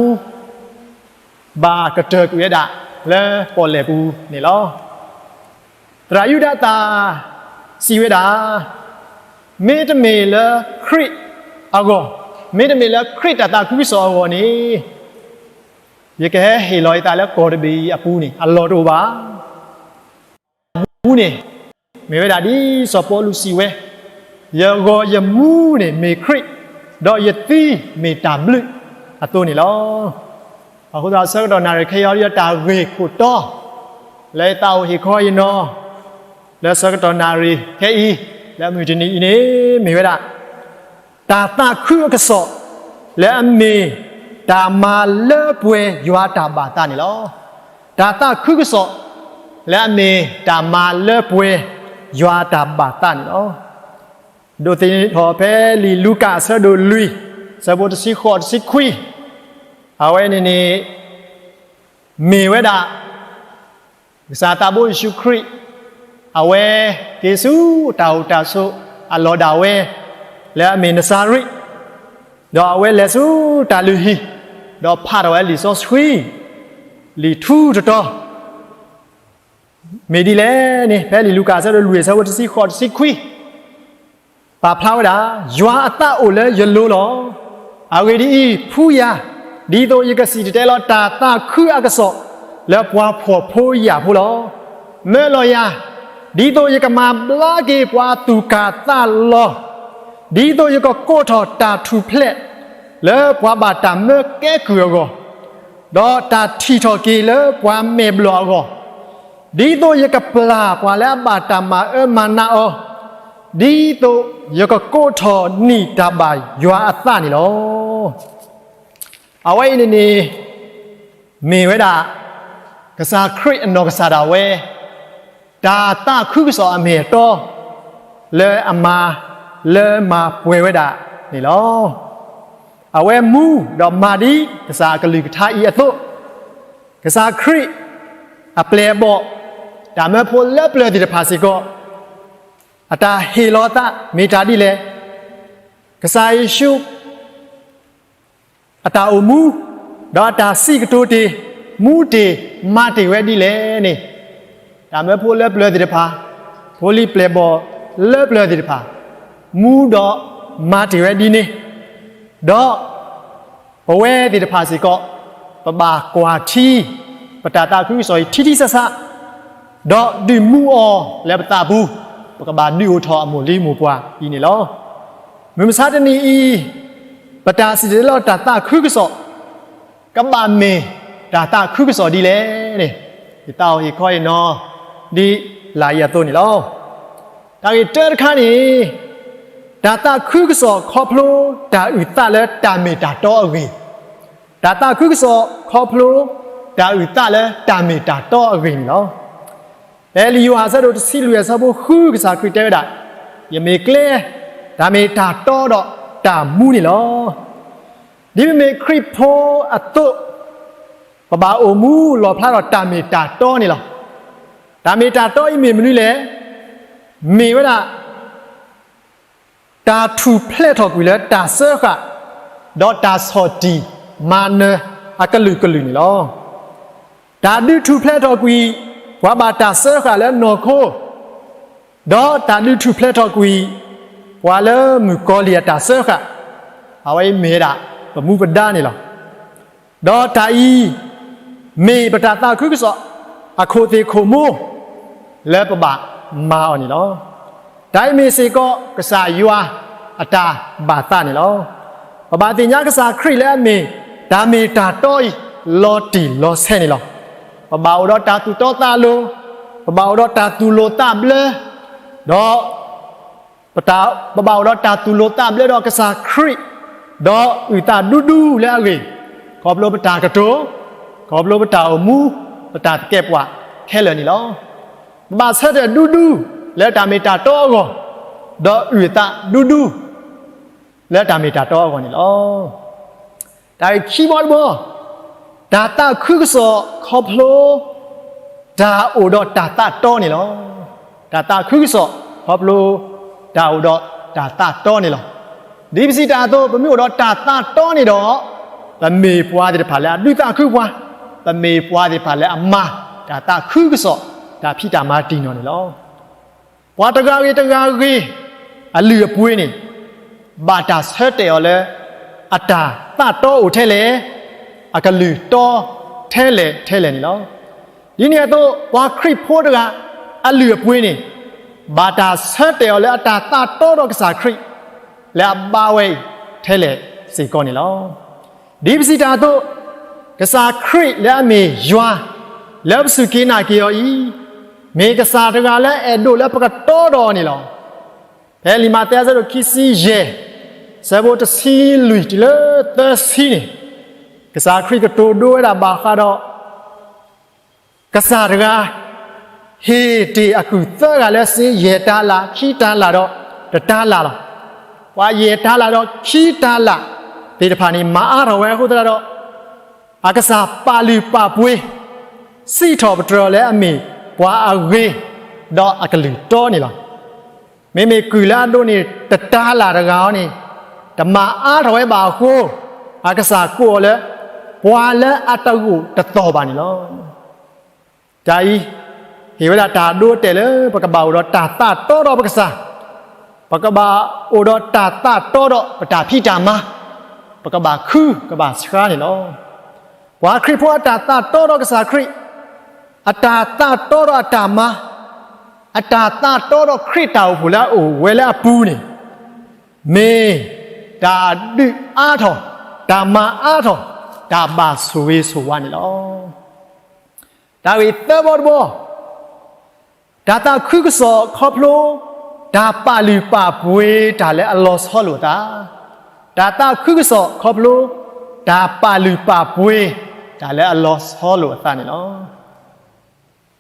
ဘၣ်ကတၢၢ်ကွံာ်ဝဲဒၣ်လၢပီၣ်လဲၣ်ပူၤန့ၣ်လီၤ. သရၣ်ယူဒၤသၣ်စံးဝဲဒၣ်, မ့တမ့ၢ်လၢခရံာ်အဂီၢ်, မ့တမ့ၢ်လၢခရံာ်တၢ်သးခုကစီၣ်အဂီၢ်န့ၣ်, ယကဟဲဟ့ၣ်လီၤယသးလၢကီၢ်တဘ့ၣ်အံၤအပူၤန့ၣ် အလီၢ်တအိၣ်ဘၣ်. ယဂီၤယမူန့ၣ် မ့ၢ်ဝဲဒၣ်ဒ်စီၤပီလူးစံးဝဲ, ယဂီၤယမူန့ၣ်မ့ၢ်ခရံာ်, ဒီးယသံမ့ၢ်တၢ်ဘျုးအသိးန့ၣ်လီၤ. အဃိသတးဆၢကတီၢ်နၣ်ရံၣ်ခဲအံၤ ယတၢ်ဂ့ၢ်ခိၣ်တီ လၢယသးအိၣ်ဟ့ၣ်ခီယနီၤ လၢဆၢကတီၢ်နၣ်ရံၣ်ခဲအံၤ လၢမုၢ်တနံၤအံၤန့ၣ် မ့ၢ်ဝဲဒၣ် တၢ်သးခုအကစီၣ် လၢအမ့ၢ်တၢ်မၤလၢပှဲၤယွၤတၢ်ဘၣ်သးန့ၣ်လီၤ. တၢ်သးခုကစီၣ် လၢအမ့ၢ်တၢ်မၤလၢပှဲၤယွၤတၢ်ဘၣ်သးန့ၣ်လီၤ. ဒိးသန့ၤထီၣ်ဖဲလံာ်လူၤကၣ်အဆၢဒိၣ်လွံၢ် ဆၢဖိတဆံဃိးတဆံခွံ, အဝဲန့ၣ်န့ၣ် မ့ၢ်ဝဲဒၣ် ကစၢ်သးဘိယ့ၣ်ၡူးခရံာ် အဝဲက့ၤဆူတၢ်အိၣ်တၢ်ဆိးအလီၢ်ဒၣ်ဝဲ လၢအမ့ၢ်နစၤရ့း, ဒီးအဝဲလဲၤဆူတၢ်လုၢ်ဟံၣ် ဒီးဖးထီၣ်ဝဲလံာ်စီဆှံ လံာ်ထူတတီၤ မ့ၢ်ဒ်လဲၣ်န့ၣ် ဖဲလံာ်လူၤကၣ်အဆၢဒိၣ်လွံၢ်အဆၢဖိတဆံဃိးတဆံခွံ ပာ်ဖျါဝဲဒၣ်, ယွၤအသးအိၣ်လၢယလိၤလီၤ. အဂ့ၢ်ဒ်အံၤ, ဖှူယၤ ဒ်သိးယကစံၣ်တဲၤတဲလီၤတၢ်သးခုအကစီၣ်လၢပှၤဖှီၣ်ဖိယာ်ဖိလီၤ. မၢလီၤယၤ, ဒ်သိးယကမၤဘျါက့ၤပှၤသူၣ်ကၢ်သးလီၤ, ဒ်သိးယကကိးထီၣ်တၢ်ထူၣ်ဖျဲးလၢပှၤဘၣ်တၢ်မၢကဲကုၢ်အဂီၢ်, ဒီးတၢ်ထံၣ်ထီၣ်က့ၤလၢပှၤမဲာ်ဘျီၣ်အဂီၢ်, ဒ်သိးယကပျၢ်ပှၤလၢအဘၣ်တၢ်မၤအၢမၤနးအီၤ, ဒ်သိးယကကိးထီၣ်နံၣ်တၢ်ဘၣ်ယွၤအသးန့ၣ်လီၤ. အဝဲအံၤန့ၣ်န့ၣ် မ့ၢ်ဝဲဒၣ် ကစၢ်ခရံာ်အနီၢ်ကစၢ်ဒၣ်ဝဲ တၢ်သးခုကစီၣ်အမ့ၢ်အတီ လၢအမၤ လၢမၤပှဲၤဝဲဒၣ်န့ၣ်လီၤ. အဝဲမူဒီးမၤဒ်ကစၢ်အကလုၢ်ကထါအံၤအသိး, ကစၢ်ခရံာ်အပျဲၢ်အဘီၣ် တၢ်မၢဖိလၢပျၢၤသ့ၣ်တဖၣ်စ့ၢ်ကီး အတၢ်ဟ့ၣ်လီၤသးမ့ၢ်တၢ်ဒ်လဲၣ်. ကစၢ်ယ့ၣ်ၡူး အတၢ်အိၣ်မူ ဒီးအတၢ်စံးကတိၤတ့ၢ် မူတ့ၢ်မၤတ့ၢ်ဝဲဒ်လဲၣ်န့ၣ်, တၢ်မၢဖိလၢပျၢၤသ့ၣ်တဖၣ်, ဖိလံၤပျဲၢ်ဘီၣ်လၢပျၢၤသ့ၣ်တဖၣ် မူဒီးမၤတ့ၢ်ဝဲဒ်န့ၣ်, ဒီးပဝဲသ့ၣ်တဖၣ်စ့ၢ်ကီး ပဘၣ်ကွၢ်ထံ ပတၢ်သးခုကစီၣ်အံၤထံထံဆးဆး, ဒီးဒုးမူအီၤလၢပသးပူၤ, ပကဘၣ်ဒုးအိၣ်ထီၣ်အမိၢ်လံမိၢ်ပှၢ်အံၤန့ၣ်လီၤ. မုၢ်မဆါတနံၤအံၤ ပတၢ်စံၣ်တဲၤတဲလီၤတၢ်သးခုကစီၣ် ကဘၣ်မ့ၢ်တၢ်သးခုကစီၣ်ဒ်လဲၣ်န့ၣ်, ယသးအိၣ်ဟ့ၣ်ခီဟ့ၣ်နီၤ ဒ်လာ်အံၤအသိးန့ၣ်လီၤ. တၢ်ဂ့ၢ်တၢတခါန့ၣ်, တၢ်သးခုကစီၣ်ခီဖျိတၢ်အုၣ်သးလၢတၢ်မ့ၢ်တၢ်တီအဂ့ၢ်, တၢ်သးခုကစီၣ်ခီဖျိတၢ်အုၣ်သးလၢတၢ်မ့ၢ်တၢ်တီအဂ့ၢ်န့ၣ်လီၤ. ဖဲလံာ်ယိၤဟၣ်အဆၢဒိၣ်တဆံလွံၢ်အဆၢဖိဃု ကစၢ်ခရံာ်တဲဝဲဒၣ်, ယမ့ၢ်ကျဲ, တၢ်မ့ၢ်တၢ်တီဒီးတၢ်မူန့ၣ်လီၤ. ဒ်ပမ့ၢ်ခရံာ်ဖိအသိး, ပဘၣ်အိၣ်မူလီၣ်ဖျါဒီးတၢ်မ့ၢ်တၢ်တီန့ၣ်လီၤ. တၢ်မ့ၢ်တၢ်တီအံၤမ့ၢ်မနုၤလဲၣ်. မ့ၢ်ဝဲဒၣ် တၢ်ထူၣ်ဖျဲးထီၣ်ကွံာ်လၢတၢ်စၢဃာ်, ဒီးတၢ်ဆီၣ်တံၢ်မၤနၢၤအကလုာ်ကလုာ်န့ၣ်လီၤ. တၢ်ဒုးထူၣ်ဖျဲးထီၣ်ကွံာ် ပှၤဘၣ်တၢ်စၢဃာ်လၢနီၢ်ခိ, ဒီးတၢ်ဒုးထူၣ်ဖျဲးထီၣ်ကွံာ် ပှၤလၢမုၣ်ကီၤလံၢ်အတၢ်စၢဃာ်, အဝဲအံၤမ့ၢ်ဝဲဒၣ်ပမူပဒါန့ၣ်လီၤ. ဒီးတၢ်အံၤ မ့ၢ်ပတၢ်သးခုကစီၣ် အခိၣ်သ့ၣ်ခိၣ်မူ လၢပဘၣ်မၤအီၤန့ၣ်လီၤ. တၢ်အံၤမ့ၢ်စ့ၢ်ကီးကစၢ်ယွၤအတၢ်ဘၣ်သးန့ၣ်လီၤ. ပဘၣ်သ့ၣ်ညါကစၢ်ခရံာ်လၢအမ့ၢ်တၢ်မ့ၢ်တၢ်တီအံၤ လီၤတံၢ်လီၤဆဲးန့ၣ်လီၤ. ပဘၣ်အိၣ်ဒီးတၢ်သူၣ်တီသးလိၤ, ပဘၣ်အိၣ်ဒီးတၢ်သူၣ်လိၤသးဘျၢ, ဒီး ပဘၣ်အိၣ်ဒီးတၢ်သူၣ်လိၤသးဘျၢဒီးကစၢ်ခရံာ်, ဒီးအုၣ်သးဒူဒူလၢအဂ့ၢ်, ခီဖျိပတၢ်ကတိၤ, ခီဖျိပတၢ်အိၣ်မူ, ပတၢ်သကဲးပဝးခဲလၢာ်န့ၣ်လီၤ. ပဘၣ်ဆၢထၢၣ်ဒူဒူလၢတၢ်မ့ၢ်တၢ်တီအဂီၢ်, ဒီးအုၣ်သးဒူဒူလၢတၢ်မ့ၢ်တၢ်တီအဂီၢ်န့ၣ်လီၤ. တၢ်ဂ့ၢ်ခံဘီတဘီ, တၢ်သးခုကစီၣ်ခီဖျိ တၢ်အိၣ်ဒီးတၢ်သးတီန့ၣ်လီၤ. တၢ်သးခုကစီၣ်ခီဖျိ တၢ်အိၣ်ဒီးတၢ်သးတီန့ၣ်လီၤ. ဒ်ပစံးတၢ်အသိး ပမ့ၢ်အိၣ်ဒီးတၢ်သးတီန့ၣ်ဒီး ပမ့ၢ်ပှၤသ့ၣ်တဖၣ်လၢအဒုးသးခုပှၤ, ပမ့ၢ်ပှၤသ့ၣ်တဖၣ်လၢအမၤတၢ်သးခုကစီၣ် တၢ်ဖံးတၢ်မၤတံၢ်နီၢ်န့ၣ်လီၤ. ပှၤတဂၤဂ့ၤတဂၤဂ့ၤ အလုၢ်အပှ့ၤန့ၣ် ဘၣ်တၢ်ဆၢတဲာ်အီၤလၢ အတၢ်သးတီအိၣ်ထဲလဲၣ်, အကလုၢ်တီထဲလဲၣ်ထဲလဲၣ်န့ၣ်လီၤ. ဒ်န့ၣ်အသိး ပှၤခရံာ်ဖိတဂၤ အလုၢ်အပှ့ၤန့ၣ် ဘၣ်တၢ်ဆၢတဲာ်အီၤလၢအတၢ်သးတီဒီးကစၢ်ခရံာ် လၢအဘါဝဲအံၤထဲလဲၣ်စ့ၢ်ကီးန့ၣ်လီၤ. ဒ်ပစံးတၢ်အသိး, ကစၢ်ခရံာ်လၢအမ့ၢ်ယွၤ လၢပစူၢ်က့ၤနာ်က့ၤအီၤအံၤ, မ့ၢ်ကစၢ်တဂၤလၢအအဲၣ်ဒိးလၢပကတီဒီးအီၤန့ၣ်လီၤ. ဖဲလံာ်မးသဲအဆၢဒိၣ်ခံဆံယဲၢ်, ဆၢဖိတဆံလွံၢ်တုၤလၢသၢဆံန့ၣ်, ကစၢ်ခရံာ်ကတိၤဒိဝဲဒၣ်ဘၣ်ဃးဒီး ကစၢ်တဂၤ ဟ့ၣ်တ့ၢ်အကုၢ်သၢဂၤလၢစ့ယဲၢ်တၤလၣ်, ခံတၤလၣ်ဒီးတတၤလၣ်လီၤ. ပှၤယဲၢ်တၤလၣ်ဒီးခံတၤလၣ်သ့ၣ်တဖၣ်န့ၣ် မၤအါထီၣ်ဝဲအဃိသတးဒီး အကစၢ်ပာ်လုၢ်ပာ်ပှ့ၤ စံးထီၣ်ပတြၢၤအီၤလၢအမ့ၢ်ပှၤအဂ့ၤ ဒီးအကလုၢ်တီန့ၣ်လီၤ. မ့မ့ၢ်ကုၢ်လၢအဒိးန့ၢ် တတၤလၣ်တဂၤအံၤန့ၣ် တမၤအါထီၣ်ဝဲဘၣ်အဃိ, အကစၢ်ကိးအီၤလၢ ပှၤလၢအတဂိာ်တသီၣ်ဘၣ်န့ၣ်လီၤ. တၢ်အံၤ ဟ့ၣ်ဝဲဒၣ်တၢ်အဒိအတဲာ်လၢ ပကဘၣ်အိၣ်ဒီးတၢ်သးတီဒီးပကစၢ်, ပကဘၣ်အိၣ်ဒီးတၢ်သးတီဒီးပတၢ်ဖံးတၢ်မၤ, ပကဘၣ်ခုကဘၣ်ဆှါန့ၣ်လီၤ. ပှၤခရံာ်ဖိအတၢ်သးတီဒီးကစၢ်ခရံာ်, အတၢ်သးတီဒီးအတၢ်မၤ, အတၢ်သးတီဒီးခရံာ်တၢ်အိၣ်ဖှိၣ်လၢအအိၣ်ဝဲလၢအပူၤန့ၣ်, မ့ၢ်တၢ်ဒုးအါထီၣ်, တၢ်မၤအါထီၣ်, တၢ်ဘၣ်ဆိၣ်ဂ့ၤဆိၣ်ဝါန့ၣ်လီၤ. တၢ်ဂ့ၢ်သၢဘီတဘီ, တၢ်သးခုကစီၣ်ခီဖျိ တၢ်ပာ်လုၢ်ပာ်ပှ့ၤတၢ်လၢအလီၤဆီလိာ်အသး, တၢ်သးခုကစီၣ်ခီဖျိ တၢ်ပာ်လုၢ်ပာ်ပှ့ၤတၢ်လၢအလီၤဆီလိာ်အသးန့ၣ်လီၤ.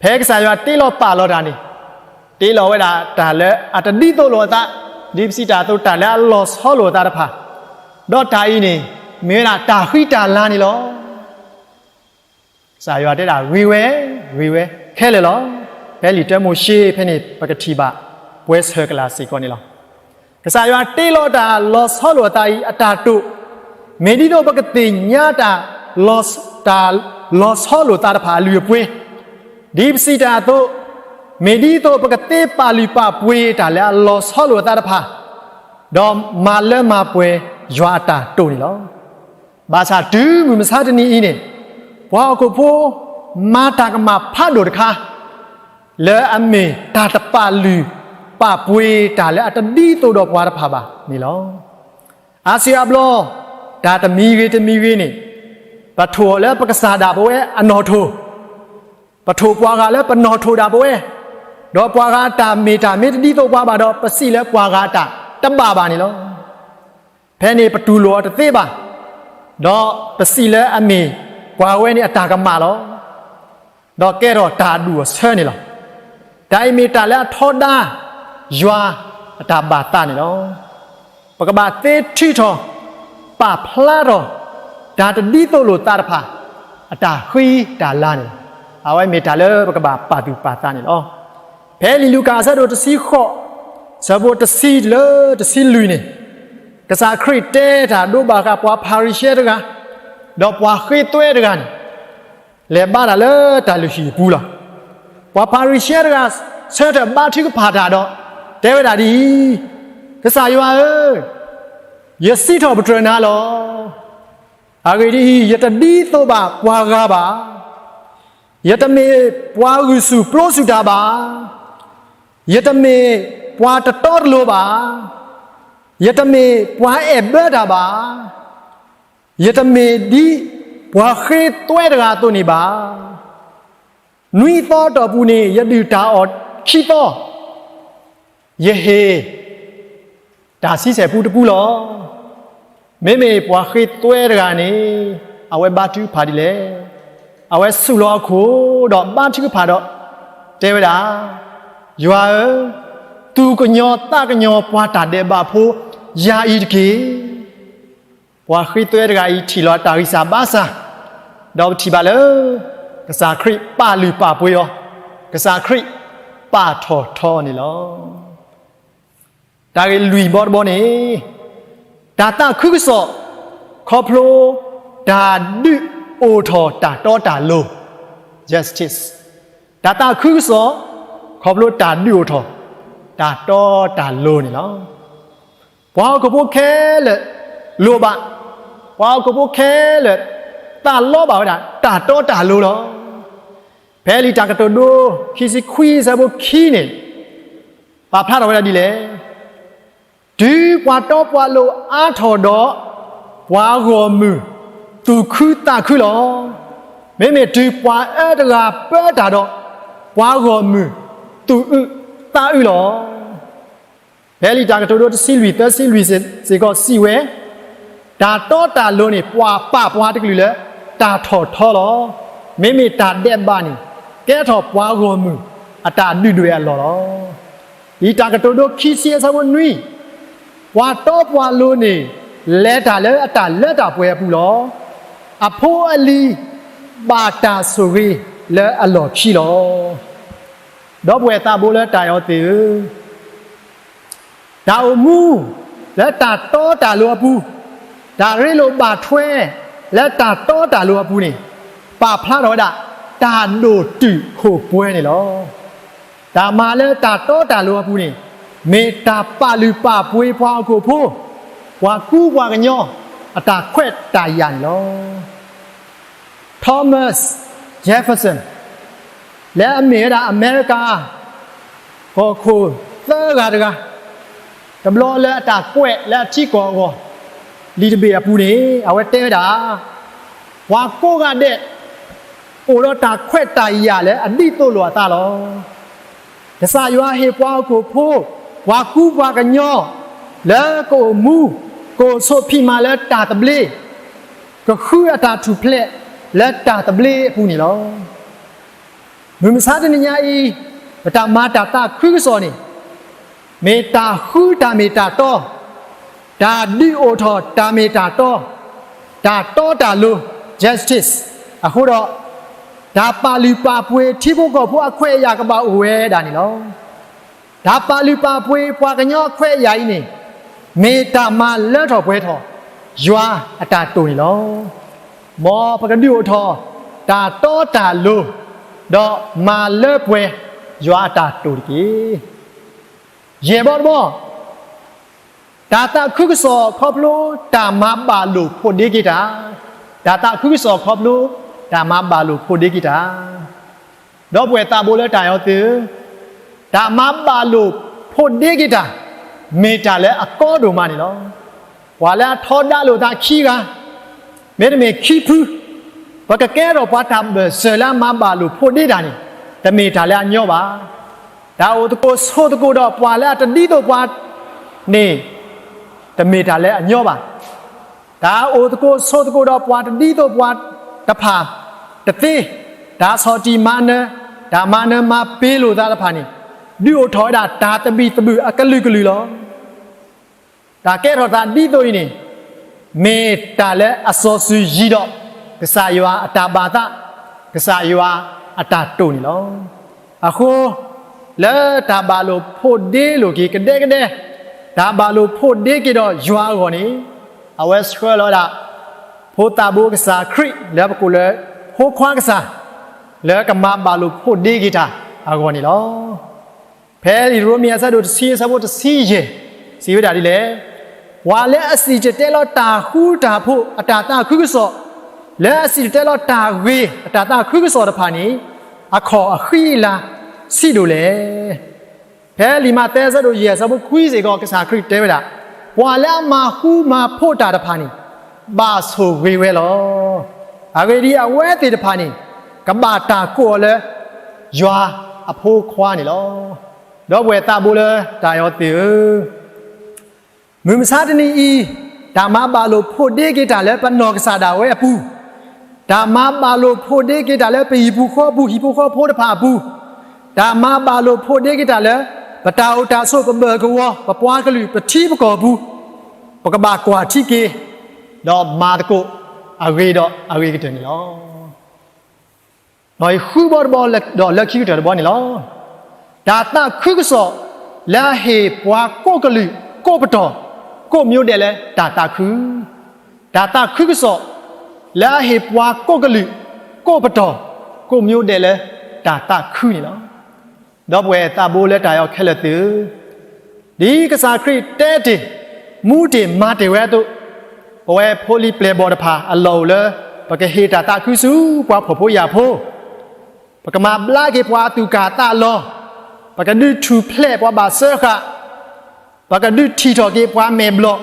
ဖဲကစၢ်ယွၤတ့လီၤပာ်လီၤတၢ်န့ၣ်, တ့လီၤဝဲဒၣ်တၢ်လၢအတဒ်သိးလိာ်အသး, ဒ်ပစံးတၢ်အသိး တၢ်လၢအလီၤဆီလိာ်အသးတဖၣ်, ဒီးတၢ်အံၤန့ၣ် မ့ၢ်ဝဲဒၣ်တၢ်ဃံတၢ်လၤန့ၣ်လီၤ. ကစၢ်ယွၤတဲဒၣ်ဂ့ၤဝဲ, ဂ့ၤဝဲခဲလၢာ်လီၤ. ဖဲလံာ်တၢမိၤၡ့ဖဲန့ၣ် ပကထံၣ်ဘၣ်ပှဲၤဆၢကလၤစ့ၢ်ကီးန့ၣ်လီၤ. ကစၢ်ယွၤတ့လီၤတၢ်လီၤဆီလိာ်အသးအံၤအတၢ်တိာ်, မ့ၢ်ဒ်သိးပကသ့ၣ်ညါတၢ်လီၤ, တၢ်လီၤဆီလိာ်သးတဖၣ်အလုၢ်အပှ့ၤ, ဒ်ပစံးတၢ်အသိး, မ့ၢ်ဒ်သိးပကသ့ပာ်လုၢ်ပာ်ပှ့ၤတၢ်လၢအလီၤဆီလိာ်အသးတဖၣ်, ဒီးမၤလၢမၤပှဲၤယွၤအတၢ်တိာ်န့ၣ်လီၤ. ဘၣ်ဆၣ်တုၤမုၢ်မဆါတနံၤအံၤန့ၣ်, ပှၤဟီၣ်ခိၣ်ဖိ မၤတၢ်ကမၣ်ဖးဒိၣ်တခါ လၢအမ့ၢ်တၢ်တပာ်လုၢ်ပာ်ပှ့ၤတၢ်လၢအတဒ်သိးဒီးပှၤတဖၣ်ဘၣ်န့ၣ်လီၤ. အါစုအါဘျီ, တၢ်တမံၤဂ့ၤတမံၤဂ့ၤန့ၣ်, ပထိၣ်အီၤလၢပကစၢ်ဒၣ်ပဝဲအနီၣ်ထိၣ်, ပထိၣ်ပှၤဂၤလၢပနီၣ်ထိၣ်ဒၣ်ပဝဲ, ဒီးပှၤဂၤအတၢ်မ့ၢ်တၢ်မ့ၢ်တဒ်သိးပှၤဘၣ်ဒီး ပစံးလၢပှၤဂၤအတၢ်တဘၣ်ဘၣ်န့ၣ်လီၤ. ဖဲန့ၣ်ပတူၢ်လိာ်အီၤတသ့ဘၣ်, ဒီးပစံးလၢအမ့ၢ်ပှၤဝဲန့ၣ်အတၢ်ကမၣ်လီၤ. ဒီးကဲထီၣ်တၢ်အဒူၣ်အဆၢန့ၣ်လီၤ. တၢ်အံၤမ့ၢ်တၢ်လၢအထီဒါယွၤအတၢ်ဘၣ်သးန့ၣ်လီၤ. ပကဘၣ်သ့ထုးထီၣ် ပာ်ဖျါထီၣ် တၢ်တဒ်သိးလိာ်သးတဖၣ် အတၢ်ဃံတၢ်လၤန့ၣ်လီၤ. အဝဲမ့ၢ်တၢ်လၢပကဘၣ်ပာ်သူၣ်ပာ်သးန့ၣ်လီၤ. ဖဲလံာ်လူၤကၣ်အဆၢဒိၣ်တဆံဃိး, ဆၢဖိတဆံလၢတဆံလွံၢ်န့ၣ်, ကစၢ်ခရံာ်တဲတၢ်ဒိဘၣ်ဃးပှၤဖၤရံၤၡဲတဂၤ, ဒီးပှၤဃ့သွဲတဂၤန့ၣ် လဲၤဘါတၢ်လၢတၢ်လုၢ်ဟံၣ်အပူၤလီၤ. ပှၤဖၤရံၤၡဲတဂၤ ဆၢထၢၣ်ဘါထုကဖၣ်တၢ်ဒီး တဲဝဲဒၣ်ဒ်အံၤ, ကစၢ်ယွၤဧၢ, ယစံးထီၣ်ပတြၢၤနၤလီၤ. အဂ့ၢ်ဒ်အံၤ, ယတဒ်သိးဘၣ်ပှၤဂၤဘၣ်. ယတမ့ၢ်ပှၤဂုာ်ဆူၣ်ပျိဆူၣ်တၢ်ဘၣ်. ယတမ့ၢ်ပှၤတတီတလိၤဘၣ်. ယတမ့ၢ်ပှၤအဲၣ်ဘၢတၢ်ဘၣ်. ယတမ့ၢ်ဒ်ပှၤဃ့သွဲတဂၤအသိးန့ၣ်ဘၣ်. နွံသီအတီၢ်ပူၤန့ၣ် ယဒုၣ်တၢ်အီၣ်ခံသီ, ယဟ့ၣ်တၢ်ဆံဆဲၣ်ပူတပူလီၤ. မ့မ့ၢ်ပှၤဃ့သွဲတဂၤန့ၣ် အဝဲဘါထုကဖၣ်ဒ်လဲၣ်. အဝဲဆူၣ်လီၤအခိၣ်ဒီးဘါထုကဖၣ်ဒီး တဲဝဲဒၣ်, ယွၤဧၢ, သူၣ်ကညီၤသးကညီၤပှၤတၢ်ဒဲးဘးဖိယၤအံၤတက့ၢ်. ပှၤဃ့သွဲတဂၤအံၤထံၣ်လီၤတၢ်ဂံၢ်စၢ်ဘါစၢ်, ဒီးပထံၣ်ဘၣ်လၢ ကစၢ်ခရံာ်ပာ်လုၢ်ပာ်ပှ့ၤအီၤ, ကစၢ်ခရံာ်ပာ်ထီၣ်ထီအီၤန့ၣ်လီၤ. တၢ်ဂ့ၢ်လွံၢ်ဘီတဘီန့ၣ်, တၢ်သးခုကစီၣ် ခီဖျိတၢ်ဒုးအိၣ်ထီၣ်တၢ်တီတၢ်လိၤ, justice. တၢ်သးခုကစီၣ် ခီဖျိတၢ်ဒုးအိၣ်ထီၣ် တၢ်တီတၢ်လိၤန့ၣ်လီၤ. ပှၤဟီၣ်ခိၣ်ဖိခဲလၢာ်လိၣ်ဘၣ်, ပှၤဟီၣ်ခိၣ်ဖိခဲလၢာ် သးလီဘၣ်ဝဲဒၣ် တၢ်တီတၢ်လိၤလီၤ. ဖဲလံာ်တၢ်ကတိၤဒိ ခံဆံခွံဆၢဖိခံန့ၣ် ပာ်ဖျါထီၣ်ဝဲဒၣ်ဒ်လဲၣ်. တုၤပှၤတီပှၤလိၤအါထီၣ်ဒီး ပှၤဂီၢ်မုၢ်သူၣ်ခုသးခုလီၤ. မ့မ့ၢ်တုၤပှၤအၢတဂၤပၢတၢ်ဒီး ပှၤဂီၢ်မုၢ်သူၣ်အုးသးအုးလီၤ. ဖဲလံာ်တၢ်ကတိၤဒိ တဆံလွံၢ် သၢဆံလွံၢ်စ့ၢ်ကီးစံးဝဲ, တၢ်တီတၢ်လိၤန့ၣ် ပှၤပာ်ပှၤတကလုာ်လၢတၢ်ထီၣ်ထီလီၤ. မ့မ့ၢ်တၢ်ဒဲးဘးန့ၣ် ကဲထီၣ်ပှၤဂီၢ်မုၢ်အတၢ်ဒုၣ်ဒွဲၣ်အလီၢ်လီၤ. လံာ်တၢ်ကတိၤဒိ ခံဆံအဆၢဖိနွံ, ပှၤတီပှၤလိၤန့ၣ် လဲၤတၢ်လၢအတၢ်လၢတၢ်ပှဲၤအပူၤလီၤ. အဖိအလံၤဘၣ်တၢ်ဆိၣ်ဂ့ၤလၢအလီၢ်ခံလီၤ. ဒီပုၢ်ဝဲၢ်သးဘိလၢတၢ်အဲၣ်အီၤသ့ၣ်ဧၢ, တၢ်အိၣ်မူလၢတၢ်တီတၢ်လိၤအပူၤ, တၢ်ရ့လိာ်ဘၣ်ထွဲလၢတၢ်တီတၢ်လိၤအပူၤန့ၣ်, ပာ်ဖျါထီၣ်ဝဲဒၣ် တၢ်ဒိၣ်တုာ်ခိၣ်ပှဲၤန့ၣ်လီၤ. တၢ်မၤလၢတၢ်တီတၢ်လိၤအပူၤန့ၣ်, မ့ၢ်တၢ်ပာ်လုၢ်ပာ်ပှ့ၤပှၤဟီၣ်ခိၣ်ဖိ, ပှၤကူပှၤကညီ, အတၢ်ခွဲးတၢ်ယာ်န့ၣ်လီၤ. Thomas Jefferson လၢအမ့ၢ်ဝဲဒၣ်အမဲရကၤ ကီၢ်ခိၣ်သၢဂၤတဂၤ, တဘျီလၢအတၢ်ကွဲးလၢအထံကီၢ်အဂီၢ် လံာ်တဘ့ၣ်အပူၤန့ၣ် အဝဲတဲဝဲဒၣ်, ပှၤကိးဂၤဒဲး အိၣ်ဒီးတၢ်ခွဲးတၢ်ယာ်လၢအဒ်သိးလိာ်အသးလီၤ. ကစၢ်ယွၤဟ့ၣ်ပှၤဟီၣ်ခိၣ်ဖိ ပှၤကူပှၤကညီ လၢကအိၣ်မူ ကအိၣ်ဆိးဖံးမၤလၢတၢ်သဘျ့, ကဃုအတၢ်ထူၣ်ဖျဲးလၢတၢ်သဘျ့အပူၤန့ၣ်လီၤ. မုၢ်မဆါတနံၤညါအံၤ ပတၢ်မၤတၢ်သးခုကစီၣ်န့ၣ် မ့ၢ်တၢ်ဃုတၢ်မ့ၢ်တၢ်တီ, တၢ်ဒုးအိၣ်ထီၣ်တၢ်မ့ၢ်တၢ်တီ, တၢ်တီတၢ်လိၤ justice အဃိဒီး တၢ်ပာ်လုၢ်ပာ်ပှ့ၤထံဖိကီၢ်ဖိအခွဲးအယာ်ကဘၣ်အိၣ်ဝဲဒၣ်န့ၣ်လီၤ. တၢ်ပာ်လုၢ်ပာ်ပှ့ၤပှၤကညီအခွဲးအယာ်အံၤန့ၣ် မ့ၢ်တၢ်မၤလၢထီၣ်ပှဲၤထီၣ် ယွၤအတၢ်တိာ်န့ၣ်လီၤ. မ်ပကဒုးအိၣ်ထီၣ် တၢ်တီတၢ်လိၤ, ဒီးမၤလၢပှဲၤယွၤအတၢ်တိာ်တက့ၢ်. ယဲၢ်ဘီတဘီ, တၢ်သးခုကစီၣ်ခီဖျိတၢ်မၤဘၣ်လိာ်ဖိးဒ့က့ၤတၢ်, တၢ်သးခုကစီၣ်ခီဖျိ တၢ်မၤဘၣ်လိာ်ဖိးဒ့က့ၤတၢ်. ဒီပုၢ်ဝဲၢ်သးဘိလၢတၢ်အဲၣ်အီၤသ့ၣ်ဧၢ, တၢ်မၤဘၣ်လိာ်ဖိးဒ့က့ၤတၢ် မ့ၢ်တၢ်လၢအကီဒိၣ်မးန့ၣ်လီၤ. ပှၤလၢအထီဒါလိာ်သးခံဂၤ, မ့တမ့ၢ်ခံဖု, ပကကဲထီၣ်ပှၤတၢ်ဘၢၣ်စၢၤလၢအမၤဘၣ်လိာ်ဖိးဒ့တၢ်န့ၣ် တမ့ၢ်တၢ်လၢအညီဘၣ်. တၢ်အိၣ်သကိးဆိးသကိးဒီးပှၤလၢအတဒ်သိးပှၤန့ၣ် တမ့ၢ်တၢ်လၢအညီဘၣ်. တၢ်အိၣ်သကိးဆိးသကိးဒီးပှၤတဒ်သိးပှၤတဖၣ်တသ့, တၢ်ဆီၣ်တံၢ်မၤနၢၤ, တၢ်မၤနၢၤမၤပ့ၤလိာ်သးတဖၣ်န့ၣ် ဒုးအိၣ်ထီၣ်ဝဲဒၣ်တၢ်သဘံၣ်သဘုၣ်အကလုာ်ကလုာ်လီၤ. တၢ်ကဲထီၣ်သးဒ်သိးအံၤန့ၣ် မ့ၢ်တၢ်လၢအစီၤစုၤယံၤဒီး ကစၢ်ယွၤအတၢ်ဘၣ်သး, ကစၢ်ယွၤအတၢ်တိာ်န့ၣ်လီၤ. အဃိ လၢတၢ်ဘၣ်လိာ်ဖိးဒ့လိာ်က့ၤကဒဲကဒဲ, တၢ်ဘၣ်လိာ်ဖိးဒ့က့ၤဒီးယွၤအဂီၢ်န့ၣ် အဝဲဆှၢလီၤဝဲဒၣ် ဖိသၣ်ဘိကစၢ်ခရံာ်လၢပကိးလၢ ဖိခွါကစၢ် လၢကမၤဘၣ်လိာ်ဖိးဒ့က့ၤတၢ်အဂီၢ်န့ၣ်လီၤ. ဖဲလံာ်ရိမ့ၤအဆၢဒိၣ်တဆံအဆၢဖိတဆံယဲၢ် စံးဝဲဒၣ်ဒ်လဲၣ်, ပှၤလၢအစံၣ်တဲၤတဲလီၤတၢ်ဃူတၢ်ဖိးအတၢ်သးခုကစီၣ်, လၢအစံၣ်တဲၤတဲလီၤတၢ်ဂ့ၤအတၢ်သးခုကစီၣ်တဖၣ်န့ၣ် အခီၣ်အဃံအလၤဆံးဒိၣ်လဲၣ်. ဖဲလံာ်မးသဲအဆၢဒိၣ်ယဲၢ်အဆၢဖိခွံစ့ၢ်ကီး ကစၢ်ခရံာ်တဲဝဲဒၣ်, ပှၤလၢအမၤဃူမၤဖိးတၢ်တဖၣ်န့ၣ် ဘၣ်ဆိၣ်ဂ့ၤဝဲလီၤ. အဂ့ၢ်ဒ်အံၤ, အဝဲသ့ၣ်တဖၣ်န့ၣ် ကဘၣ်တၢ်ကိးအီၤလၢ ယွၤအဖိခွါန့ၣ်လီၤ. ဒီပုၢ်ဝဲၢ်သးဘိလၢတၢ်အဲၣ်အီၤသ့ၣ်ဧၢ, မုၢ်မဆါတနံၤအံၤ တၢ်မၤဘၣ်လိာ်ဖိးဒ့က့ၤတၢ်လၢပနီၢ်ကစၢ်ဒၣ်ဝဲအပူၤ, တၢ်မၤဘၣ်လိာ်ဖိးဒ့က့ၤတၢ်လၢပဟံၣ်ပူၤဃီပူၤ ဟံၣ်ဖိဃီဖိတဖၣ်အပူၤ, တၢ်မၤဘၣ်လိာ်ဖိးဒ့က့ၤတၢ်လၢ ပတၢ်အိၣ်တၢ်ဆိး ပဘၢၣ်ကဝီၤ ပပှၤကလုာ် ပထံပကီၢ်ပူၤ, ပကဘၣ်ကွၢ်ထံက့ၤ ဒီးမၤသကိးအဂ့ၤဒီးအဂ့ၤကတၢၢ်န့ၣ်လီၤ. ဒီးဃုဘီတဘီဒီးလၢခံကတၢၢ်တဘီန့ၣ်လီၤ. တၢ်သးခုကစီၣ်လၢအဟ့ၣ်ပှၤကိးကလုာ် ကိးပတီၢ် ကိးမံၤဒဲးလၢတၢ်သးခု, တၢ်သးခုကစီၣ်လၢအဟ့ၣ်ပှၤကိးကလုာ် ကိးပတီၢ် ကိးမံၤဒဲးလၢတၢ်သးခုန့ၣ်လီၤ. ဒီပုၢ်ဝဲၢ်သးဘိလၢတၢ်အဲၣ်အီၤခဲလၢာ်သ့ၣ်ဧၢ, ဒ်ကစၢ်ခရံာ်တဲတ့ၢ် မူတ့ၢ်မၤတ့ၢ်ဝဲအသိး, ပဝဲဖိလံၤပျဲၢ်ဘီၣ်တဖၣ်အလီၢ်အိၣ်လၢ ပကဟ့ၣ်တၢ်သးခုဆူပှၤဖှီၣ်ဖိယာ်ဖိ, ပကမၤဘျါက့ၤပှၤအသူၣ်ကၢ်သးလီၤ, ပကဒုးထူၣ်ဖျဲးပှၤဘၣ်စၢဃာ်, ပကဒုးထံၣ်ထီၣ်က့ၤပှၤမဲာ်ဘျီၣ်,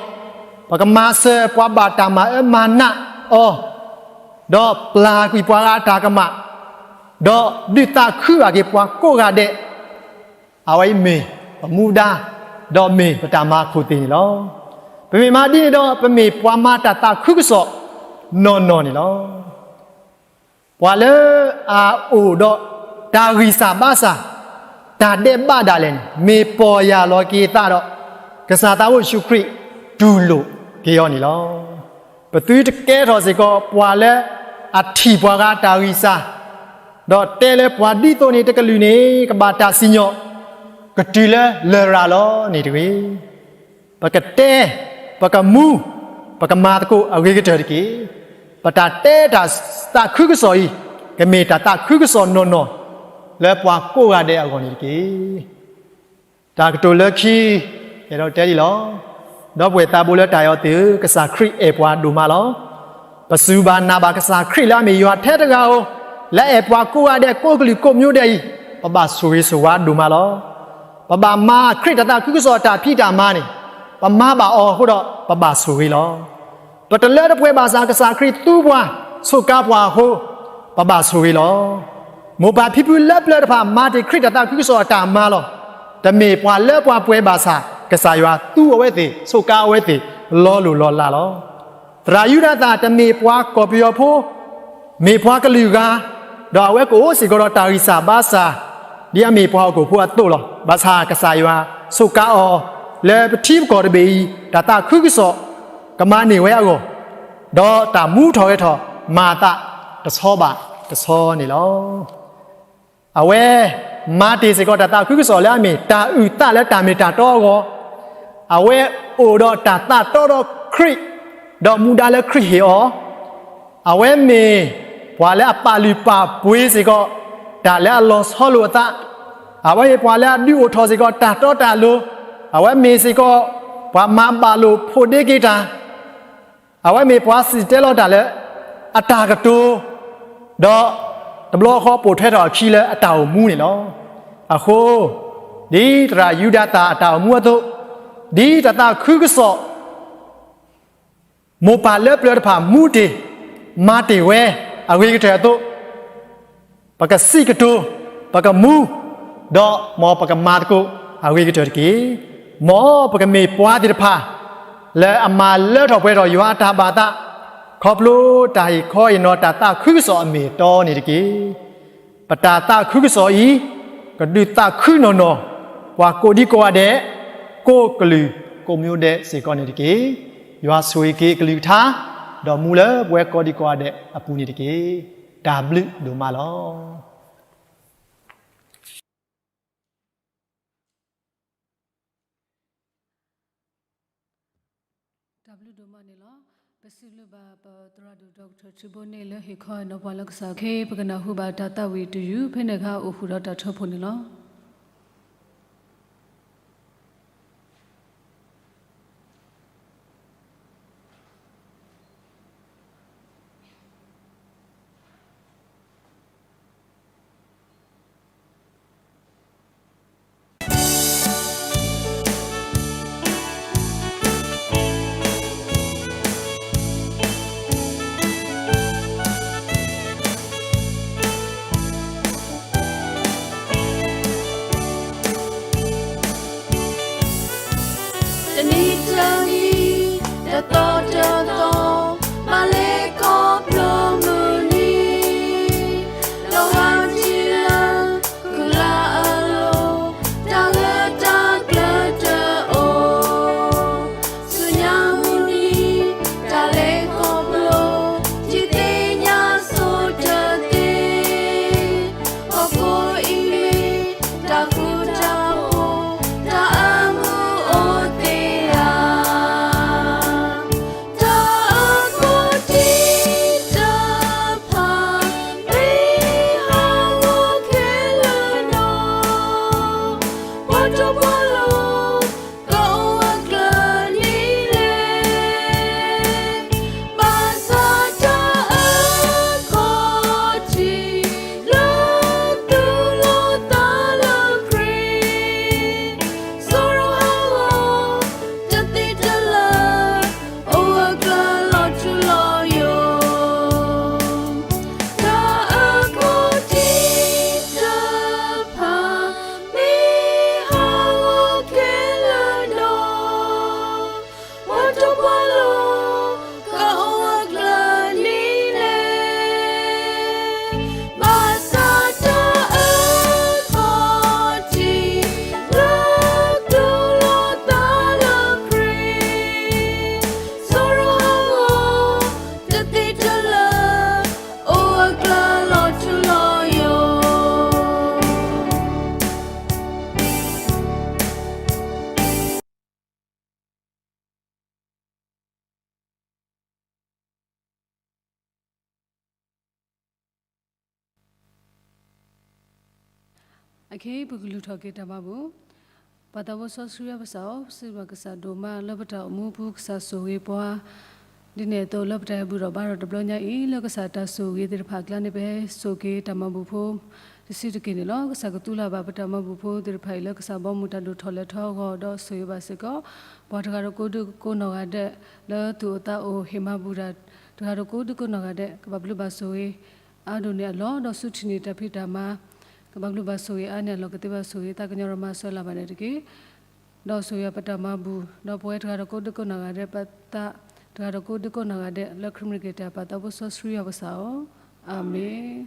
ပကမၤစၢၤပှၤဘၣ်တၢ်မၤအၢမၤနးအီၤ, ဒီးပျၢ်ကွံာ်ပှၤဂၤအတၢ်ကမၣ်, ဒီးဒုးသးခုဘၣ်က့ၤပှၤကိးဂၤဒဲး, အဝဲအံၤမ့ၢ်ပမူဒါ, ဒီးမ့ၢ်ပတၢ်မၤခိၣ်သ့ၣ်န့ၣ်လီၤ. ပမ့ၢ်မၤဒ်န့ၣ်ဒီး ပမ့ၢ်ပှၤမၤတၢ်သးခုကစီၣ်နီၢ်နီၢ်န့ၣ်လီၤ. ပှၤလၢအအိၣ်ဒီးတၢ်ဂံၢ်စၢ်ဘါစၢ်, တၢ်ဒဲးဘးဒၣ်လဲာ်န့ၣ် မ့ၢ်ပီၢ်ယၢ်လီၤက့ၤသးဒီး ကစၢ်သးဘိယ့ၣ်ၡူးခရံာ်တူၢ်လိာ်က့ၤအီၤန့ၣ်လီၤ. ပသုတကဲထီၣ်စ့ၢ်ကီးပှၤလၢအထံၣ်ပှၤဂၤတၢ်ဂံၢ်စၢ်, ဒီးတဲလၢပှၤဒ်သိးန့ၣ်တကလုာ်န့ၣ် ကဘၣ်တၢ်စံၣ်ညီၣ်, ကတုၤလၢလရာ်လီၤန့ၣ်တဂ့ၤ. ပကတဲ, ပကမူ, ပကမၤသကိးအဂ့ၤကတၢၢ်တက့ၢ်. ပတၢ်တဲတၢ်သးခုကစီၣ်အံၤ ကမ့ၢ်တၢ်သးခုကစီၣ်နီၢ်နီၢ် လၢပှၤကိးဂၤဒဲးအဂီၢ်န့ၣ်တက့ၢ်. တၢ်ကတိၤလၢခံ ယအဲၣ်ဒိးတဲဒ်လီၤ. ဒီပုၢ်ဝဲၢ်သးဘိလၢတၢ်အဲၣ်အီၤသ့ၣ်ဧၢ, ကစၢ်ခရံာ်အဲၣ်ပှၤဒိၣ်မးလီၤ. ပစူၢ်ဘၣ်နာ်ဘၣ်ကစၢ်ခရံာ်လၢအမ့ၢ်ယွၤထဲတဂၤဧိၤ, လၢအဲၣ်ပှၤကိးဂၤဒဲး ကိးကလုာ်ကိးမံၤဒဲးအံၤ, ပဘၣ်ဆိၣ်ဂ့ၤဆိၣ်ဝါဒိၣ်မးလီၤ. ပဘၣ်မၤခရံာ်တၢ်သးခုကစီၣ်အတၢ်ဖံးတၢ်မၤန့ၣ်, ပမၤဘၣ်အီၤအဃိဒီး ပဘၣ်ဆိၣ်ဂ့ၤလီၤ. ပတလၢတပှဲၤဘၣ်ဆၣ် ကစၢ်ခရံာ်သူပှၤ, ဆိးကါပှၤအဃိ, ပဘၣ်ဆိၣ်ဂ့ၤလီၤ. မိၢ်ပၢ်ဖံဖုလၢပျၢၤတဖၣ် မၤတ့ၢ်ခရံာ်တၢ်သးခုကစီၣ်အတၢ်မၤလီၤ. တမ့ၢ်ပှၤလၢပှၤပှဲၤဘၣ်ဆၣ် ကစၢ်ယွၤသူအဝဲသ့ၣ်, ဆိးကါအဝဲသ့ၣ် လီၤလိၢ်လီၤလးလီၤ. သရၣ်ယူဒၤသၣ် တမ့ၢ်ပှၤကီၢ်ပယီၤဖိ, မ့ၢ်ပှၤကလုာ်ဂၤ, ဒီးအဝဲကအိၣ်စ့ၢ်ကီးဒီးတၢ်ဂံၢ်စၢ်ဘါစၢ်, ဒ်အမ့ၢ်ပှၤဟီၣ်ခိၣ်ဖိအသိးလီၤ. ဘၣ်ဆၣ်ကစၢ်ယွၤဆိးကါအီၤ လၢပထံပကီၢ်တဘ့ၣ်အံၤ တၢ်သးခုကစီၣ်ကမၤန့ၢ်ဝဲအဂီၢ်, ဒီးတၢ်မူထီၣ်ဂဲၤထီၣ် မၤအသးတဆီဘၣ်တဆီန့ၣ်လီၤ. အဝဲမၤတ့ၢ်စ့ၢ်ကီးတၢ်သးခုကစီၣ်လၢအမ့ၢ် တၢ်အုၣ်သးလၢတၢ်မ့ၢ်တၢ်တီအဂီၢ်, အဝဲအိၣ်ဒီးတၢ်သးတီဒီးခရံာ်, ဒီးမူဒါလၢခရံာ်ဟ့ၣ်အီၤ, အဝဲမ့ၢ်ပှၤလၢအပာ်လုၢ်ပာ်ပှ့ၤစ့ၢ်ကီး တၢ်လၢအလီၤဆီလိာ်အသး, အဝဲမ့ၢ်ပှၤလၢအဒုးအိၣ်ထီၣ်စ့ၢ်ကီးတၢ်တီတၢ်လိၤ, အဝဲမ့ၢ်စ့ၢ်ကီး ပှၤမၤဘၣ်လိာ်ဖိးဒ့က့ၤတၢ်, အဝဲမ့ၢ်ပှၤစံၣ်တဲၤတဲလီၤတၢ်လၢ အတၢ်ကတိၤ, ဒီးတဘျီဃီပိာ်ထွဲထီၣ်အခံလၢအတၢ်အိၣ်မူန့ၣ်လီၤ. အဃိ, ဒ်သရၣ်ယူဒၤသၣ်အတၢ်အိၣ်မူအသိး, ဒ်တၢ်သးခုကစီၣ် မိၢ်ပၢ်လၢပျၢၤတဖၣ်မူတ့ၢ်, မၤတ့ၢ်ဝဲအဂ့ၤကတၢၢ်အသိး, ပကစံးကတိၤ, ပကမူ, ဒီးမ်ပကမၤသကိးအဂ့ၤကတၢၢ်တက့ၢ်. မ်ပကမ့ၢ်ပှၤသ့ၣ်တဖၣ် လၢအမၤလၢထီၣ်ပှဲၤထီၣ်ယွၤအတၢ်ဘၣ်သး, ခီဖျိတၢ်ဟ့ၣ်ခီဟ့ၣ်နီၤတၢ်သးခုကစီၣ်အမ့ၢ်အတီန့ၣ်တက့ၢ်. ပတၢ်သးခုကစီၣ်အံၤ ကဒုးသးခုနီၢ်နီၢ် ပှၤကိးဒံကိးဂၤဒဲး, ကိးကလုာ်ကိးမံၤဒဲးစ့ၢ်ကီးန့ၣ်တက့ၢ်. ယွၤဆိၣ်ဂ့ၤက့ၤအကလုၢ်ကထါ, ဒီးမူလၢပဝဲကိးဒံကိးဂၤဒဲးအပူၤန့ၣ်တက့ၢ်. တၢ်ဘျုးဒိၣ်မးလီၤ. တၢ်ဘျုးဒိၣ်မးန့ၣ်လီၤ. ပစံးဘျုးဘၣ်ပသရၣ်ဒိၣ် ဒီကထၢၣ်ထံဘိန့ၣ် လၢဟ့ၣ်ခီဟ့ၣ်နီၤပှၤလၢကစၢ်ခရံာ်, ပကနၢ်ဟူဘၣ်တၢ်သးဝံၣ်တယုၢ် ဖဲန့ၣ်အခါအိၣ်ဃုာ်ဒီးတၢ်ထၢဖှိၣ်န့ၣ်လီၤ. Tanitani, the thought of all, Maleko Plomuni, Lawatila, Kula Alo, Talata Glata O, Sunyamuni, Taleko Plo, Titenya Sotate, Oko ime, taku taku, ta amu o te a. Ta ako ti ta pa, me ha wo ke la no. Wa to wa lo, Okay, ပကလူၤထီၣ်က့ၤတၢ်ဘါပူၤ. ပၢ်သးဘိစီဆှံယွၤပကစၢ်ဧၢ, ပစံးဘျုးကစၢ်ဒိၣ်မးလၢပတၢ်အိၣ်မူပူၤ ကစၢ်ဆိၣ်ဂ့ၤပှၤ ဒ်န့ၣ်အသိးလၢပတၢ်အဲၣ်ဘူၣ်ထီၣ်ဘါထီၣ်တဘျီညါအံၤ လၢကစၢ်တၢ်ဆိၣ်ဂ့ၤသ့ၣ်တဖၣ်အကျါန့ၣ် ပဟဲစိာ်က့ၤတၢ်မၤဘူၣ်ဖိ တဆံးတက့ၢ်န့ၣ်လီၤ. ကစၢ်ကသူလၢ်ဘၣ်ပတၢ်မၤဘူၣ်ဖိသ့ၣ်တဖၣ်အံၤ လၢကစၢ်ဘီမုၢ်တၢ်ဒိၣ်ထီၣ်လဲၤထီအဂီၢ် ဒီးဆိၣ်ဂ့ၤဘၣ်စ့ၢ်ကီး ပှၤတဂၤဒီးကိးဒုးကိးနီၢ်ဂၤဒဲး လၢသူၣ်အိၣ်သးအိၣ်ဟ့ၣ်မၤဘူၣ်တၢ် တဂၤဒီးကိးဒုးကိးနီၢ်ဂၤဒဲး ကဘၣ်ဘျုးဘၣ်ဆိၣ်ဂ့ၤအါဒိၣ်န့ၣ်အလီၢ် ဒီးဆူထံၣ်န့ၢ်တၢ်ဖံးတၢ်မၤ ကဘၣ်ဘျုးဘၣ်ဆိၣ်ဂ့ၤအါန့ၢ်အလီၢ် ကသ့ဘၣ်ဆိၣ်ဂ့ၤ သးကညီၤရမၤစၢၤလၢ်ဘၣ်န့ၣ်တက့ၢ်. ဒီးဆိၣ်ဂ့ၤပတၢ်မၤဘူၣ် ဒီးပဝဲတဂၤဒီးကိးဒုးကိးနီၢ်ဂၤဒဲး ပသးတဂၤဒီးကိးဒုးကိးနီၢ်ဂၤဒဲး လၢခရံာ်မ့ၢ်က့ၤတၢ် ပၢ်သးဘိစီဆှံယွၤပကစၢ်ဧၢ, အၤမ့ၣ်.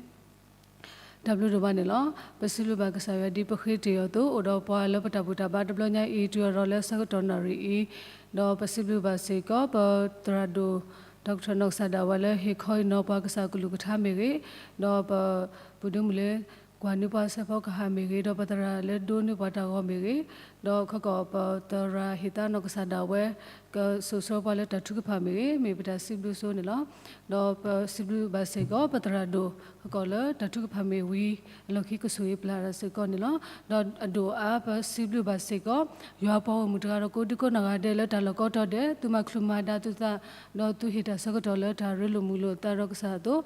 တၢ်ဘျုးဒိၣ်မးန့ၣ်လီၤ. ပစံးဘျုးဘၣ်ကစၢ်ယွၤဒ်ပဃ့တ့ၢ်အီၤအသိး အိၣ်ဒီးပှၤလၢပတၢ်ဘူၣ်တၢ်ဘါတဘျီညါအံၤ တုၤအီၤဒီးလၢဆၢကတီၢ်နၣ်ရံၣ်အံၤ, ဒီးပစံးဘျုးဘၣ်စ့ၢ်ကီး ပသရၣ်ဒိၣ် ဒီကထၢၣ်နီၢ်ကစၢ်ဒၣ်ဝဲလၢဟ့ၣ်ခီအံၤနီၤ ပှၤကစၢ်ကလုၢ်ကထါမ့ၢ်ဂ့ၤ, ဒီးပပုၢ်ဒ့မုၣ်လၢ ကွၢ်န့ၢ်ပှၤစဲးဖီကဟၣ်မ့ၢ်ဂ့ၤ, ဒီးပသရၣ်လၢဒိးန့ၢ်ပှၤတၢ်ဂီၤမ့ၢ်ဂ့ၤ, ဒီးခီကီးပသရၣ်ဟ့ၣ်သါနီၢ်ကစၢ်ဒၣ်ဝဲ ကစိာ်ဆှၢပှၤလၢတၢ်ထုကဖၣ်မ့ၢ်ဂ့ၤ, မ့ၢ်ပတၢ်စံးဘျုးစိန့ၣ်လီၤ. ဒီးပစံးဘျုးဘၣ်စ့ၢ်ကီး ပသရၣ်ဒိၣ် ခီကီးလၢတၢ်ထုကဖၣ်မ့ၢ်ဝံၤ အလီၢ်ခံကဆိၣ်ဂ့ၤပျၢ်တၢ်စ့ၢ်ကီးန့ၣ်လီၤ. ဒီးအဒိၣ်အါပစံးဘျုးဘၣ်စ့ၢ်ကီး ယွၤပှၤဂီၢ်မုၢ်တဂၤဒီးကိးဒုးကိးနီၢ်ဂၤဒဲး လၢတၢ်လီၢ်ကိးတီၤဒဲး သုမၤချုးမၤဒါသုသး ဒီးသုဟ့ၣ်တၢ်ဆၢကတီၢ်လၢတၢ်ရ့လိာ်မုာ်လိာ်သးဒီးကစၢ်အသိး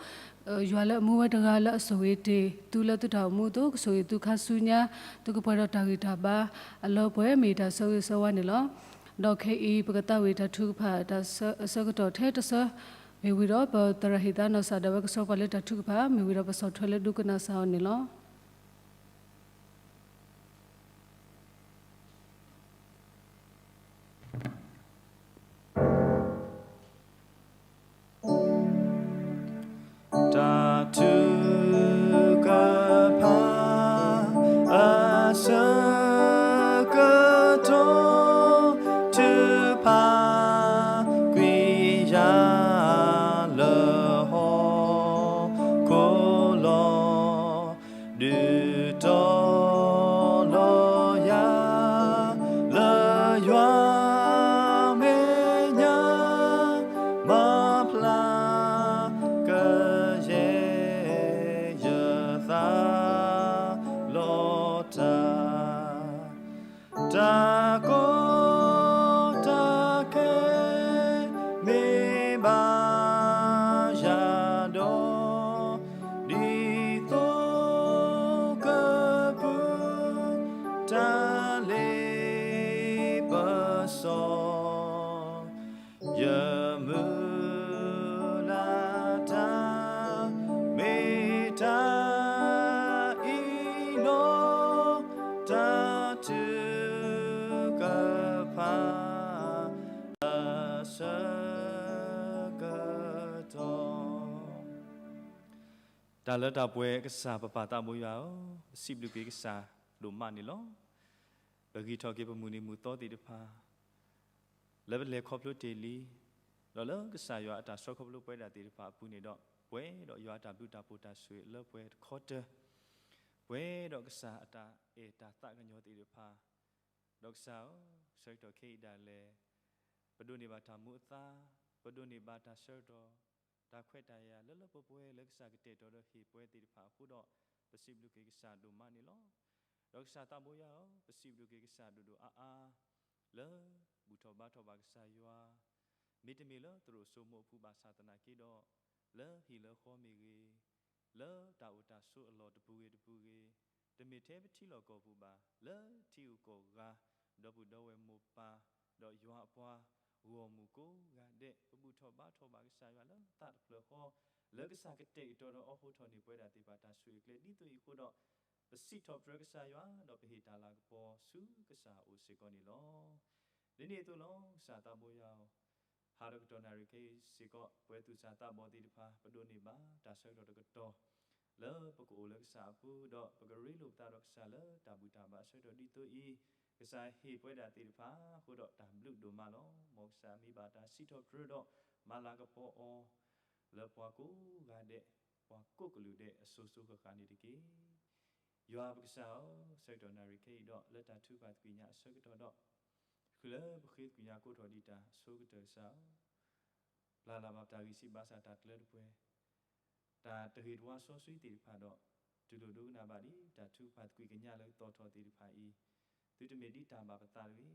ယွၤလၢအမူဝဲတဂၤလၢအဆိၣ်ဂ့ၤတ့ၢ်သုလၢသုတၢ်အိၣ်မူအသိး ကဆိၣ်ဂ့ၤသုခါဆူညါ သုကပှဲၤဒီးတၢ်ဂံၢ်တၢ်ဘါအလၢပှဲၤ မ့ၢ်တၢ်ဆၢဂ့ၤဆၢဝါန့ၣ်လီၤ. ဒီးခဲအံၤ ပကသးဝံၣ်တၢ်ထုကဖၣ်တၢ်ဆၢကတီၢ်ထဲတဆၢ မ့ၢ်ဝံၤဒီး ပသရၣ်ဟ့ၣ်သါနီၢ်ကစၢ်ဒၣ်ဝဲကဆှၢပှၤလၢတၢ်ထုကဖၣ် မ့ၢ်ဝံၤဒီးပဆီၣ်ထွဲလၢဒိကနၣ်စၢ်အီၤန့ၣ်လီၤ. တၢ်ထုကဖၣ် အဆၢကတီၢ် ထုကဖၣ်ကွံာ်ယၤ လၢဟီၣ်ခိၣ်လီၤ. ဒုးတီၤလီၤယၤ လၢယွၤမဲာ်ညါ မၤဖျါကယဲၢ်ယသးလီၤတၢ် တၢ်ကီတၢ်ခဲ မ့ၢ်ဘၣ်ယၤဒီး ဒ်သိးကပုၢ်တၢ်လ့ပစီ ယမုၢ်လၢ်တၢ် မ့ၢ်တၢ်အံၤလီၤ. တၢ်ထုကဖၣ် အဆၢကတီၢ် တၢ်လၢတၢ်ပှဲၤကစၢ်ပပၢ်သးဘိယွၤဧၢ, ပစံးဘျုးက့ၤကစၢ်ဒိၣ်မးန့ၣ်လီၤ. ပဂံၢ်ထီၣ်က့ၤပမုၢ်နံၤမုၢ်သီသ့ၣ်တဖၣ် လၢပလဲၤခီဖျိတ့ၢ်လံ, ဒီးလၢကစၢ်ယွၤအတၢ်ဆှၢခီဖျိပဝဲဒၣ်သ့ၣ်တဖၣ်အပူၤန့ၣ်ဒီး ပှဲၤဒီးယွၤအတၢ်ဘျုးတၢ်ဖှိၣ်တၢ်ဆိၣ်ဂ့ၤလၢပှဲၤတခီတၢၢ်, ပှဲၤဒီးကစၢ်အတၢ်အဲၣ်တၢ်သးကညီၤသ့ၣ်တဖၣ်, ဒီးကစၢ်ဧၢ, ဆၢကတီၢ်ခဲအံၤဒၣ်လဲာ် ပဒိးန့ၢ်ဘၣ်တၢ်မူအသါ, ပဒိးန့ၢ်ဘၣ်တၢ်ဆၢကတီၢ် တၢ်ခွဲးတၢ်ယာ်လၢလၢပှဲၤပှဲၤလၢကစၢ်ကတဲာ်ကတီၤဒီးဟ့ၣ်ပှဲၤသ့ၣ်တဖၣ်အဃိဒီး ပစံးဘျုးက့ၤကစၢ်ဒိၣ်မးန့ၣ်လီၤ. ဒီးကစၢ်သးဘိယွၤဧၢ, ပစံးဘျုးက့ၤကစၢ်ဒိၣ်ဒိၣ်အါအါ လၢဘူၣ်ထီၣ်ဘါထီၣ်ဘၣ်ကစၢ်ယွၤ, မ့တမ့ၢ်လၢသရိာ်စိမိၤအပူၤဘၣ်ဆၣ်သနာ်က့ဒီး လၢဟံၣ်လၢဃီမ့ၢ်ဂ့ၤ, လၢတၢ်အိၣ်တၢ်ဆိးအလီၢ်တပူၤဂ့ၤတပူၤဂ့ၤ, တမ့ၢ်ထဲပထံလီၢ်ကီၢ်ပူၤဘၣ်, လၢထံဂုၤကီၢ်ဂၤ, ဒီပုၢ်ဒီဝဲၢ်မိၢ်ပၢ်, ဒီးယွၤအပှၤဂီၢ်မုၢ်ကိးဂၤဒဲး ပဘူၣ်ထီၣ်ဘါထီၣ်ဘၣ်ကစၢ်ယွၤလၢသးတဖျၢၣ်ဃီ, လၢကစၢ်ကတဲာ်ကတီၤဒီးအိးထီၣ်န့ၢ်ပဝဲဒၣ်သ့ၣ်တဖၣ်တၢ်ဆိၣ်ဂ့ၤကျဲဒ်သိးအံၤအဃိဒီး ပစံးထီၣ်ပတြၢၤကစၢ်ယွၤ ဒီးပဟ့ၣ်တၢ်လၤကပီၤဆူကစၢ်အအိၣ်စ့ၢ်ကီးန့ၣ်လီၤ. ဒ်န့ၣ်အသိးလီၤ. ကစၢ်သးဘိယွၤဧၢ, ဟါလီၤကတီၢ်နၣ်ရံၣ်ခဲအံၤစ့ၢ်ကီး ပဝဲသူၣ်စၢ်သးဘီၣ်သ့ၣ်တဖၣ် ပဒိးန့ၢ်ဘၣ်တၢ်ဆၢကတီၢ်တကတီၢ် လၢပကအိၣ်လၢကစၢ်အပူၤ ဒီးပကရ့လိာ်ပသးဒီးကစၢ်လၢတၢ်ဘူၣ်တၢ်ဘါအဆၢကတီၢ်ဒ်သိးအံၤ, ကစၢ်ဟ့ၣ်ပဝဲဒၣ်သ့ၣ်တဖၣ်အဃိဒီးတၢ်ဘျုးဒိၣ်မးလီၤ. မ်ကစၢ်မ့ၢ်ဘၣ်တၢ်စံးထီၣ်ပတြၢၤဒီးမၤလၤကပီၤအီၤ လၢပှၤကိးဂၤဒဲး, ပှၤကိးကလုာ်ဒဲးအစိၤစိၤဃၣ်ဃၣ်န့ၣ်တက့ၢ်. ယွၤပကစၢ်ဧၢ, ဆၢကတီၢ်နၣ်ရံၣ်ခဲအံၤဒီး လၢတၢ်ထုကဖၣ်သကွံာ်ညါအဆၢကတီၢ်ဒီး ဃုာ်လၢပဃ့သကွံာ်ညါကိးထီၣ်ဒံးတၢ်အဆိကတၢၢ်ကစၢ်ဧၢ, ပျၢ်လၢ်ဘၣ်ပတၢ်ဂံၢ်စၢ်ဘါစၢ်တၢ်ကျၢတပှဲၤ, တၢ်တဂ့ၤတဝါစီဆှံသ့ၣ်တဖၣ်ဒီး တူၢ်လိာ်ဒိကနၣ်ဘၣ်ဒံး တၢ်ထုကဖၣ်သကွံာ်ကညးလၢသီၣ်ထီၣ်သ့ၣ်တဖၣ်အံၤ, သုတမ့ၢ်ဒ်တၢ်ဘၣ်ပသးတဂ့ၤ,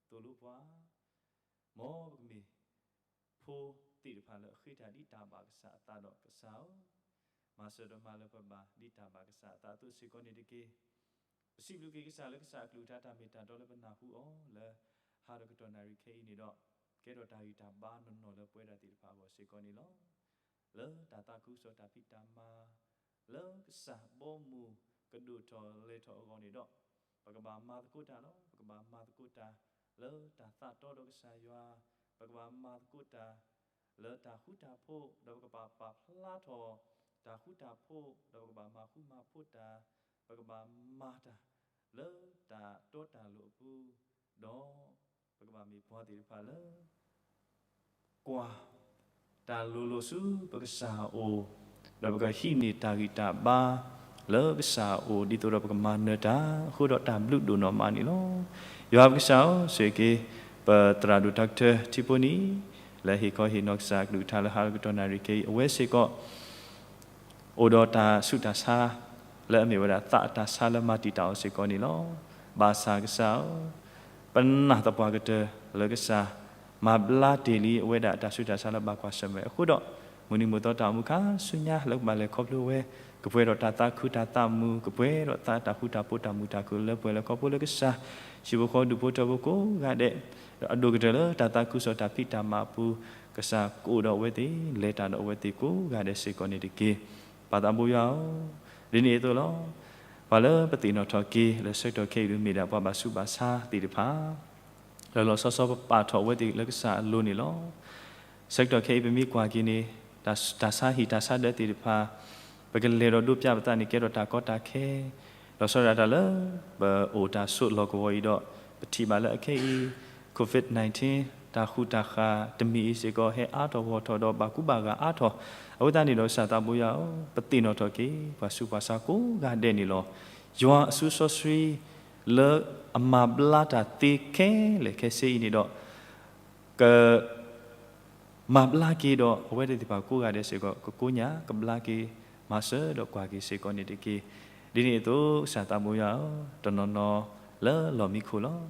သိၣ်လိပှၤ, မ်ပကမ့ၢ်ဖိသ့ၣ်တဖၣ်လၢအဃ့တၢ်ဒ်တၢ်ဘၣ်ကစၢ်အသးဒီးကစၢ်ဧၢ, မၤစၢၤဒီးမၤလၢပဘၣ်ဒ်တၢ်ဘၣ်ကစၢ်အသးအသိးစ့ၢ်ကီးန့ၣ်တက့ၢ်. ပစံးဘျုးက့ၤကစၢ်လၢကစၢ်အကလုၢ်ကထါတၢ်မ့ၢ်တၢ်တီလၢပနၢ်ဟူအီၤလၢ ဟါဒီးကတီၢ်နၣ်ရံၣ်ခဲအံၤန့ၣ်ဒီး ကဲထီၣ်တၢ်ဂံၢ်တၢ်ဘါနီၢ်နီၢ်လၢပဝဲဒၣ်သ့ၣ်တဖၣ်အဂီၢ်စ့ၢ်ကီးန့ၣ်လီၤ. လၢတၢ်သးခုကစီၣ်တၢ်ဖံးတၢ်မၤ လၢကစၢ်ဘီမုၢ်ကဒိၣ်ထီၣ်လဲၤထီၣ်အဂီၢ်န့ၣ်ဒီး ပကဘၣ်မၤသကိးတၢ်လီၤ. ပကဘၣ်မၤသကိးတၢ်လၢတၢ်သးတီဒီးကစၢ်ယွၤ, ပကဘၣ်မၤသကိးတၢ်လၢတၢ်ဃူတၢ်ဖိး, ဒီးပကဘၣ်ပာ်ဖျါထီၣ် တၢ်ဃူတၢ်ဖိး, ဒီးပကဘၣ်မၤဃူမၤဖိးတၢ်, ပကဘၣ်မၤတၢ်လၢတၢ်တီတၢ်လိၤအပူၤ, ဒီးပကဘၣ်မ့ၢ်ပှၤသ့ၣ်တဖၣ်လၢ ကွၢ်တၢ်လိၤလိၤဆူပကစၢ်အအိၣ်, ဒီးပကဟံးန့ၢ်တၢ်ဂံၢ်တၢ်ဘါလၢကစၢ်အအိၣ် ဒ်သိးဒီးပကမၤနၢၤတၢ် အဃိဒီးတၢ်ဘျုးဒိၣ်နီၢ်မးန့ၣ်လီၤ. ယွၤပကစၢ်ဧၢ, ဆိၣ်ဂ့ၤက့ၤ ပသရၣ်ဒိၣ်တၢ်ကတၢၢ်ထံဖိနံၤ လၢဟ့ၣ်ခီဟ့ၣ်နီၤကစၢ်အကလုၢ်ကထါလၢဟါဒီးကတီၢ်နၣ်ရံၣ်ခဲအံၤ အဝဲစ့ၢ်ကီး အိၣ်ဒီးတၢ်ဆူးတၢ်ဆါ လၢအမ့ၢ်ဝဲဒၣ်သးအတၢ်ဆါလၢမၤတံာ်တာ်အီၤစ့ၢ်ကီးန့ၣ်လီၤ. ဘၣ်ဆၣ်ကစၢ်ဧၢ, ပနာ်သပှၢ်ကတၢၢ်လၢကစၢ် မၤဘျါတ့ၢ်လံအဝဲဒၣ်တၢ်ဆူးတၢ်ဆါလၢဘၣ်ကွၢ်ဆၢၣ်မဲာ်အဃိဒီး မုၢ်နံၤမုၢ်သီတၢ်အိၣ်မူခါဆူညါလၢကဘၣ်လဲၤခီဖျိဝဲ ကပှဲၤဒီးတၢ်သးခုတၢ်သးမုာ်, ကပှဲၤဒီးတၢ်တၢ်ဃူတၢ်ဖိးတၢ်မုာ်တၢ်ခုၣ်လၢပှဲၤလၢခီဖျိလၢကစၢ် ဟံၣ်ဖိဃီဖိဒူၣ်ဖိထၢဖိကိးဂၤဒဲး, ဒီးအဒိၣ်ကတၢၢ်လၢတၢ်သးခုကစီၣ်တၢ်ဖံးတၢ်မၤအပူၤ, ကစၢ်ကအိၣ်ဒီးအဝဲသ့ၣ် လဲၤတၢ်ဒီးအဝဲသ့ၣ်ကိးဂၤဒဲးစ့ၢ်ကီးန့ၣ်တက့ၢ်. ပၢ်သးဘိယွၤဧၢ, ဒ်န့ၣ်အသိးလီၤ. ပှၤလၢပသ့ၣ်နီၣ်ထီၣ်က့ၤလၢဆၢကတီၢ်ခဲအံၤဒုးမ့ၢ်ဒၣ်ပှၤဘၣ်ဆူးဘၣ်ဆါသ့ၣ်တဖၣ် လီၤလီၤဆီဆီပပာ်ထီၣ်အဝဲသ့ၣ်လၢကစၢ်အလိၤန့ၣ်လီၤ. ဆၢကတီၢ်ခဲအံၤပမ့ၢ်ကွၢ်က့ၤန့ၣ် တၢ်ဆါဟံၣ်တၢ်ဆါဒၢသ့ၣ်တဖၣ် ပကလဲၤဒီးဒိးပျးပသးန့ၣ် ကဲထီၣ်တၢ်ကီတၢ်ခဲ, လီၤဆီဒၣ်တၢ်လၢ ပအိၣ်တၢ်ဆိးလီၢ်ကဝီၤအံၤဒီး ပထံၣ်ဘၣ်လၢအခဲအံၤ Covid nineteen တၢ်ဃူတၢ်ဃာ်တမံၤအံၤစ့ၢ်ကီး ဟဲအါထီၣ်ဂီၢ်ထီၣ်ဒီးဘၣ်ကူဘၣ်ဂာ်အါထီၣ်, အဝဲသတးန့ၣ်ဒီးကစၢ်သးဘိယွၤဧၢ, ပသ့ၣ်နီၣ်ထီၣ်က့ၤ ပှၤဆူးပှၤဆါကိးဂၤဒဲးန့ၣ်လီၤ. ယွၤအစုစီဆှံ လၢအမၤဘျါတၢ်သ့ခဲလၢာ်ခဲဆ့အံၤန့ၣ်ဒီး က မၤဘျါက့ၤဒီးအဝဲသ့ၣ်တဖၣ်ကိးဂၤဒဲးစ့ၢ်ကီး ကကိညၢ်ကဘျါက့ၤ မၤစၢၤဒီးကွၢ်က့ၤစ့ၢ်ကီးန့ၣ်တက့ၢ်. ဒ်န့ၣ်အသိး ကစၢ်သးဘိယွၤဧၢ, တနီၤနီၤလၢလီၢ်မံခိၣ်လီၤ.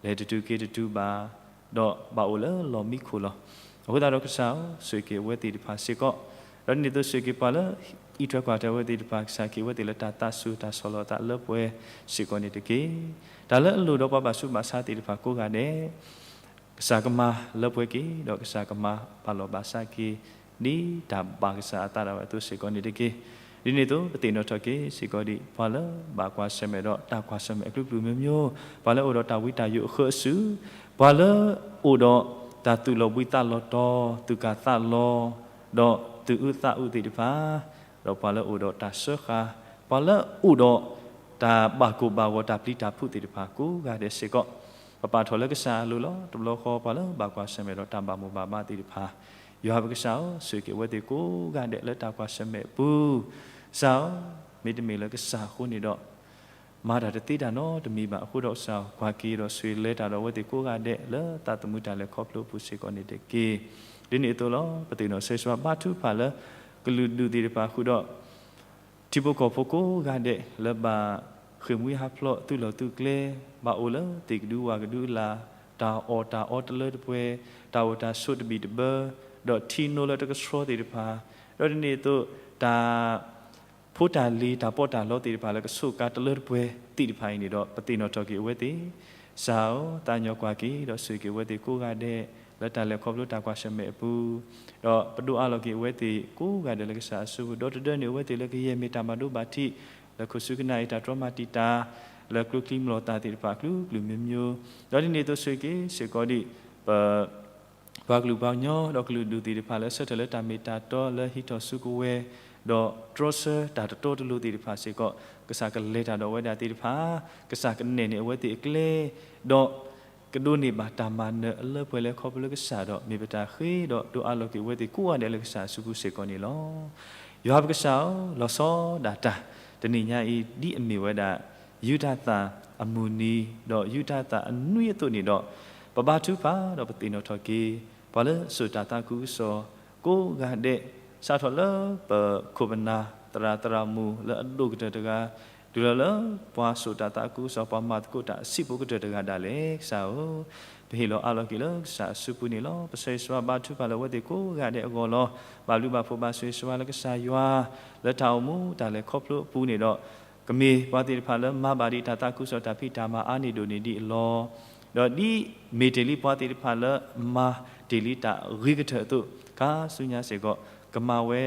လဲၤတတုၤက့ၤတတုၤဘၣ်, ဒီးဘၣ်အိၣ်လၢလီၢ်မံခိၣ်လီၤ. အဃိသတးဒီးကစၢ်ဧၢ, ဆိၣ်ဂ့ၤက့ၤအဝဲသ့ၣ်တဖၣ်စ့ၢ်ကီး, ဒီးဒ်န့ၣ်အသိးဆိၣ်ဂ့ၤက့ၤပှၤလၢ အံးထွဲကွၢ်ထွဲအဝဲသ့ၣ်တဖၣ် ကစၢ်က့ၤအဝဲသ့ၣ်လၢတၢ်သးစူၤတၢ်ဆီၣ်လီၤသးလၢပှဲၤစ့ၢ်ကီးန့ၣ်တက့ၢ်. တၢ်လၢအလိၣ်ဒီးပှၤဘၣ်ဆူးဘၣ်ဆါသ့ၣ်တဖၣ်ကိးဂၤဒဲး ကစၢ်ကမၤလၢပှဲၤက့ၤ ဒီးကစၢ်ကမၤဘၣ်လီၤဘၣ်စးက့ၤ ဒ်တၢ်ဘၣ်ကစၢ်အသးဒၣ်ဝဲအသိးစ့ၢ်ကီးန့ၣ်တက့ၢ်. ဒ်န့ၣ်အသိး ပသ့ၣ်နီၣ်ထီၣ်က့ၤစ့ၢ်ကီးဒံး ပှၤလၢဘၣ်ကွၢ်ဆၢၣ်မဲာ်ဒီးတၢ်ကွၢ်ဆၢၣ်မဲာ်အကလုာ်ကလုာ်မျိုးမျိုး, ပှၤလၢအိၣ်ဒီးတၢ်ဝံတၢ်ယိးအဃၢအစု, ပှၤလၢအိၣ်ဒီးတၢ်သူၣ်လီၤဘှံးသးလီၤတီၤ, သူၣ်ကၢ်သးလီၤ, ဒီးသူၣ်အုးသးအုးသ့ၣ်တဖၣ်, ဒီးပှၤလၢအိၣ်ဒီးတၢ်စၢဃာ်, ပှၤလၢအိၣ်ဒီးတၢ်ဘၣ်ကိၢ်ဘၣ်ဂီၤတၢ်ပျံၤတၢ်ဖုးသ့ၣ်တဖၣ်ကိးဂၤဒဲးစ့ၢ်ကီး, ပပာ်ထီၣ်လၢကစၢ်အလိၤလီၤ. တဘျီဃီ ပှၤလၢဘၣ်ကွၢ်ဆၢၣ်မဲာ်ဒီးတၢ်ဘၣ်မိၢ်ဘၣ်ပၢ်သ့ၣ်တဖၣ်, ယွၤပကစၢ်ဧၢ, ဆိၣ်ဂ့ၤက့ၤအဝဲသ့ၣ်ကိးဂၤဒဲးလၢတၢ်ကွၢ်ဆၢၣ်မဲာ်အပူၤ, ကစၢ်ဧၢ, မ့တမ့ၢ်လၢကစၢ်အဃိန့ၣ်ဒီး မၤတၢ်တသ့တၢ်နီတမံၤဘၣ်. အဃိဒီးကစၢ်ဧၢ, ကွၢ်က့ၤဒီးဆိၣ်ဂ့ၤလဲၤတၢ်ဒီးအဝဲသ့ၣ်ကိးဂၤဒဲးလၢသးသမူတၢ်လဲၤခီဖျိအပူၤစ့ၢ်ကီးန့ၣ်တက့ၢ်. ဒ်န့ၣ်အသိးလီၤ. ပသ့ၣ်နီၣ်ဆၢဂ့ၤဆၢဝါဘါထုကဖၣ်လၢ ကလုာ်ဒူၣ်သ့ၣ်တဖၣ်ဃုာ်ဒီး ထံဖိကီၢ်ဖိကိးဂၤဒဲး လၢဘၣ်ဃ့ၢ်မှံဟးဖျိးသုးလီၢ်သုးကျဲ, ဘၣ်အိၣ်လၢသ့ၣ်ကဒုဝၣ်ကဒုအလၢ်, တၢ်အီၣ်တၢ်အီတလၢတပှဲၤ, တၢ်အိၣ်တၢ်ဆိးတဘံၣ်တဘၢ, ဒီးထံနိလၢတကဆှီသ့ၣ်တဖၣ်, ဒီးဒ်န့ၣ်အသိး တၢ် ဖိတၢ်လံၤတၢ်ပီးတၢ်လီသ့ၣ်တဖၣ်လၢကဆိးကါတလၢတပှဲၤသ့ၣ်တဖၣ်အံၤန့ၣ်ဒီး ပသ့ၣ်နီၣ်ထီၣ်က့ၤအဝဲသ့ၣ်, ကစၢ်ဧၢ, သးကညီၤကွၢ်က့ၤ ဒီးဆိၣ်ဂ့ၤက့ၤအဝဲသ့ၣ်ကိးဂၤဒဲး လၢတၢ်လဲၤခီဖျိတၢ်ကွၢ်ဆၢၣ်မဲာ်အပူၤ, ဒီးပဒိးအးလီၤက့ၤအဝဲသ့ၣ်ကိးဂၤဒဲးလၢကစၢ်အစုပူၤ, ဒီးတဒၢန့ၢ်အဝဲသ့ၣ်လၢကယဲၢ်မ့ၢ်တၢ်ဘၣ်ဒိဘၣ်ထံး လၢခိၣ်ဆူကနၣ်အံၤတၢ်တြီမၤတံာ်တာ် လၢကျိချံမျိာ်သၣ်သ့ၣ်တဖၣ်အကလုာ်ကလုာ်မျိုးမျိုး, ဒီးဒ်န့ၣ်အသိးဆိၣ်ဂ့ၤက့ၤစ့ၢ်ကီးဒံး ပ ပှၤကလုာ်ပှၤကညီ ဒီးကလုာ်ဒူၣ်သ့ၣ်တဖၣ်လၢဆၢထၢၣ်လၢတၢ်မ့ၢ်တၢ်တီလၢဟံးထီၣ်စုကဝဲၤ, ဒီးတြီဆၢတၢ်တတီတလိၤသ့ၣ်တဖၣ်စ့ၢ်ကီး, ကစၢ်ကလဲၤတၢ်ဒီးဝဲဒၣ်သ့ၣ်တဖၣ်, ကစၢ်ကနဲၣ်န့ၢ်အဝဲသ့ၣ်အကျဲ, ဒီးကဒိးန့ၢ်ဘၣ်တၢ်မၤနၢၤအလၢပှဲၤလၢခီဖျိလၢကစၢ်ဒီး မ့ၢ်ပတၢ်ဃ့ဒီးဒိးအးလီၤက့ၤအဝဲသ့ၣ်ကိးဂၤဒဲးလၢကစၢ်အစုပူၤစ့ၢ်ကီးန့ၣ်လီၤ. ယွၤပကစၢ်ဧၢ, လီၤဆီဒၣ်တၢ် တနံၤညါအံၤ ဒ်အမ့ၢ်ဝဲဒၣ် ယူဒၤသၣ်အမုၢ်နံၤ ဒီးယူဒၤသၣ်အနွံအသိးန့ၣ်ဒီး, ပဘါထုကဖၣ်ဒီးပသ့ၣ်နီၣ်ထီၣ်က့ၤ ပှၤလၢအစိာ်တၢ်သးခုကစီၣ် ကိးဂၤဒဲး, စးထီၣ်လၢပခိၣ်ပနၢ်သရၣ်သရၣ်မုၣ်လၢအဒိၣ်ကတၢၢ်တဂၤ, တုၤလီၤလၢပှၤစိာ်တၢ်သးခုကစီၣ် ပှၤမၤသကိးတၢ်အဆံးဖိကတၢၢ်တဂၤဒၣ်လဲာ် ကစၢ်ဧၢ, ပဟ့ၣ်လီၤအးလီၤက့ၤလၢကစၢ်အစုပူၤန့ၣ်လီၤ. ပဆၢဂ့ၤဆၢဝါဘါထုကဖၣ်လၢအဝဲသ့ၣ်ကိးဂၤဒဲးအဂီၢ်လီၤ. ဘၣ်ဘျုးဘၣ်ဖှိၣ်ဘၣ်ဆိၣ်ဂ့ၤဆၢဝါလၢကစၢ်ယွၤ လၢတၢ်အိၣ်မူတၢ်လဲၤခီဖျိအပူၤန့ၣ်ဒီး ကမ့ၢ်ပှၤသ့ၣ်တဖၣ်လၢမၤဘၣ်ဒံးတၢ်သးခုကစီၣ်တၢ်ဖံးတၢ်မၤအါန့ၢ်ဒိၣ်န့ၢ်ဒံးအလီၢ်, ဒီးဒ်မ့ၢ်တ့ၢ်လံပှၤသ့ၣ်တဖၣ်လၢမၤတ့ၢ်လံတၢ်ဂ့ၤကတၢၢ်အသိး ခါဆူညါစ့ၢ်ကီး ကမၤဝဲ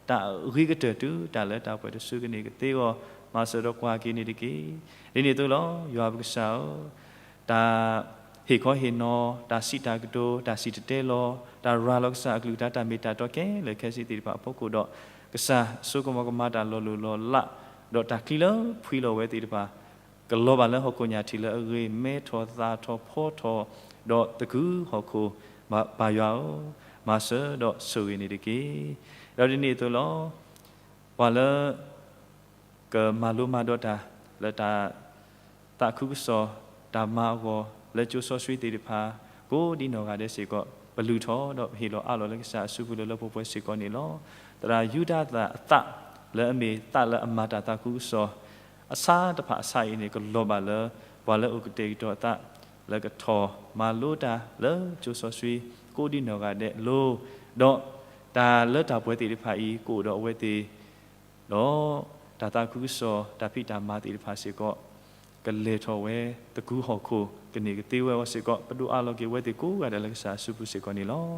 တၢ်ဂ့ၤကတၢၢ်တုၤတၢ်လၢတၢ်ပှဲၤတစုကန့ၢ်ကသ့အဂီၢ် မၤစၢၤဒီးကွၢ်က့ၤန့ၣ်တက့ၢ်. ဒ်န့ၣ်အသိးလီၤ. ယွၤပကစၢ်ဧၢ, တၢ်ဟ့ၣ်ခီဟ့ၣ်နီၤ, တၢ်စံးတၢ်ကတိၤ, တၢ်စံၣ်တဲၤတဲလီၤ, တၢ်ရၤလီၤကစၢ်အကလုၢ်ကထါ တၢ်မ့ၢ်တၢ်တီခဲလၢာ်ခဲဆ့သ့ၣ်တဖၣ်အဖီခိၣ်ဒီး ကစၢ်ဆိကမိၣ်ကမၤတၢ်လီၤလိၢ်လီၤလး, ဒီးတၢ်ချံလၢဖှံလီၤဝဲသ့ၣ်တဖၣ် ကလီၤဘၣ်လၢဟီၣ်ခိၣ်ညၣ်ထံးလၢအဂ့ၤ, မဲထီၣ်သၣ်ထီၣ်ဖီထီၣ်, ဒီးသကုၤဟီၣ်ခိၣ်, ပၢ်ယွၤဧၢ, မၤစၢၤဒီးဆိၣ်ဂ့ၤန့ၣ်တက့ၢ်. ဒီးဒ်န့ၣ်အသိးလီၤ. ပှၤလၢ ကမၤလိမၤဒိးတၢ် လၢတၢ် သးခုကစီၣ် တၢ်မၤအဂီၢ် လၢကၠိစီဆှံသ့ၣ်တဖၣ် ကိးဒံနီၢ်ဂၤဒဲးစ့ၢ်ကီး ပလုၢ်ထီၣ်ဒီးပဟ့ၣ်လီၤအးလီၤလၢကစၢ်အစုပူၤ လၢလၢပှဲၤပှဲၤစ့ၢ်ကီးန့ၣ်လီၤ. သရၣ်ယူဒၤသၣ်အသး လၢအမ့ၢ်သးလၢအမၤတၢ်သးခုကစီၣ် အဆါတဖၣ်အဆါအံၤန့ၣ် ကလီၤဘၣ်လၢ ပှၤလၢအိၣ်ကတဲာ်ကတီၤအသး လၢကထီၣ်မၤလိတၢ်လၢကၠိစီဆှံ ကိးဒံနီၢ်ဂၤဒဲးအလိၤ, ဒီးတၢ်လၢတၢ်ပှဲၤသ့ၣ်တဖၣ်အံၤ ကအိၣ်ဒီးအဝဲသ့ၣ် ဒီးတၢ်သးခုကစီၣ် တၢ်ဖံးတၢ်မၤသ့ၣ်တဖၣ်စ့ၢ်ကီး ကလဲၤထီၣ်ဝဲ သကုၤဟီၣ်ခိၣ် ကန့ၢ်ကသ့ဝဲအဂီၢ်စ့ၢ်ကီး ပဒိးအးလီၤက့ၤအဝဲသ့ၣ်ကိးဂၤဒဲးလၢကစၢ်အစုပူၤစ့ၢ်ကီးန့ၣ်လီၤ.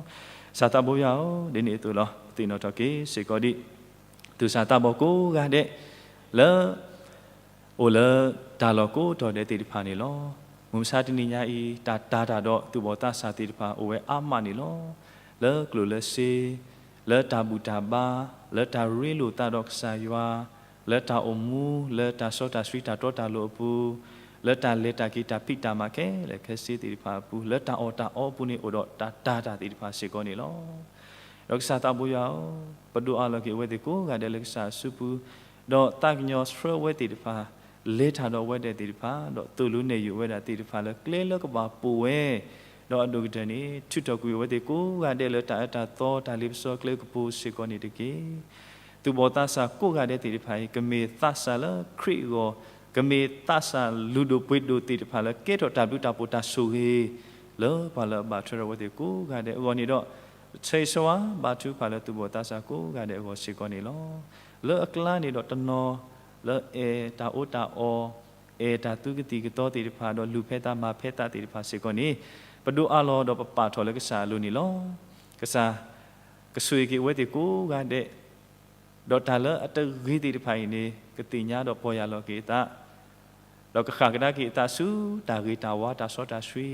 ကစၢ်သးဘိယွၤဧၢ, ဒ်န့ၣ်အသိးလီၤ. သ့ၣ်နီၣ်ထီၣ်က့ၤစ့ၢ်ကီးဒံး သူၣ်စၢ်သးဘီၣ်ကိးဂၤဒဲး လၢ အိၣ်လၢတၢ်လီၢ်ကိးတီၤဒဲးသ့ၣ်တဖၣ်န့ၣ်လီၤ. မုၢ်မဆါတနံၤညါအံၤ တၢ်တာ်တၢ်ဒီးသူၣ်ဘီၣ်သးစၢ်သ့ၣ်တဖၣ်အိၣ်ဝဲအါမးန့ၣ်လီၤ. လၢကျိၣ်လၢစ့, လၢတၢ်ဘူၣ်တၢ်ဘါ, လၢတၢ်ရ့လိာ်သးဒီးကစၢ်ယွၤ, လၢတၢ်အိၣ်မူ, လၢတၢ်စီတၢ်ဆှံတၢ်တီတၢ်လိၤအပူၤ, လၢတၢ်လဲၤတၢ်က့ၤတၢ်ဖံးတၢ်မၤခဲလၢာ်ခဲဆ့သ့ၣ်တဖၣ်အပူၤ, လၢတၢ်အီၣ်တၢ်အီအပူၤန့ၣ် အိၣ်ဒီးတၢ်တာ်တၢ်သ့ၣ်တဖၣ်စ့ၢ်ကီးန့ၣ်လီၤ. ဒီးကစၢ်သးဘိယွၤဧၢ, ပဒိးအးလီၤက့ၤအဝဲသ့ၣ်ကိးဂၤဒဲးလၢကစၢ်အစုပူၤ, ဒီးသးကညီၤဆှၢဝဲသ့ၣ်တဖၣ်, လဲၤတၢ်ဒီးဝဲဒၣ်သ့ၣ်တဖၣ်, ဒီးသိၣ်လိနဲၣ်ယုာ်ဝဲဒၣ်သ့ၣ်တဖၣ်လၢကျဲလၢကဘၣ်ပိာ်ဝဲ, ဒီးအဒိၣ်ကတၢၢ်န့ၣ် ထုးထီၣ်ကွံာ်အဝဲသ့ၣ်ကိးဂၤဒဲးလၢတၢ်အၢတၢ်သီတၢ်လ့ပစီကျဲကပူၤစ့ၢ်ကီးန့ၣ်တက့ၢ်. သူၣ်ဘီၣ်သးစၢ်ကိးဂၤဒဲးသ့ၣ်တဖၣ်အံၤ ကမ့ၢ်သးစၢ်လၢခရံာ်အဂီၢ်, ကမ့ၢ်သးစၢ်လုၢ်ဒိၣ်ပှ့ၤဒိၣ်သ့ၣ်တဖၣ်လၢကဲထီၣ်တၢ်ဘျုးတၢ်ဖှိၣ်တၢ်ဆိၣ်ဂ့ၤ လၢပှၤလၢအဘၣ်ထွဲဒီးအဝဲသ့ၣ်ကိးဂၤဒဲးအဂီၢ်န့ၣ်ဒီး ဆၢဂ့ၤဆၢဝါဘါထုကဖၣ်လၢသူၣ်ဘီၣ်သးစၢ်ကိးဂၤဒဲးအဂီၢ်စ့ၢ်ကီးန့ၣ်လီၤ. လၢအကျါန့ၣ်ဒီးတနီၤ လၢအဲၣ်တၢ်အီၣ်တၢ်အီ, အဲၣ်တၢ်သူကသံၣ်ကသီသ့ၣ်တဖၣ် ဒီးလုၢ်ဖဲသးမၤဖဲသးသ့ၣ်တဖၣ်စ့ၢ်ကီးန့ၣ် ပဒိးအးလီၤဒီးပပာ်ထီၣ်လၢကစၢ်အလိၤန့ၣ်လီၤ. ကစၢ် ကဆိၣ်ဂ့ၤက့ၤအဝဲသ့ၣ်ကိးဂၤဒဲး ဒီးတၢ်လၢအတဂ့ၤသ့ၣ်တဖၣ်အံၤန့ၣ် ကသ့ၣ်ညါဒီးပီၢ်ယၢ်လီၤက့ၤအသး, ဒီးကဃၣ်ကဒါက့ၤအသးဆူတၢ်ဂ့ၤတၢ်ဝါတၢ်စီတၢ်ဆှံ,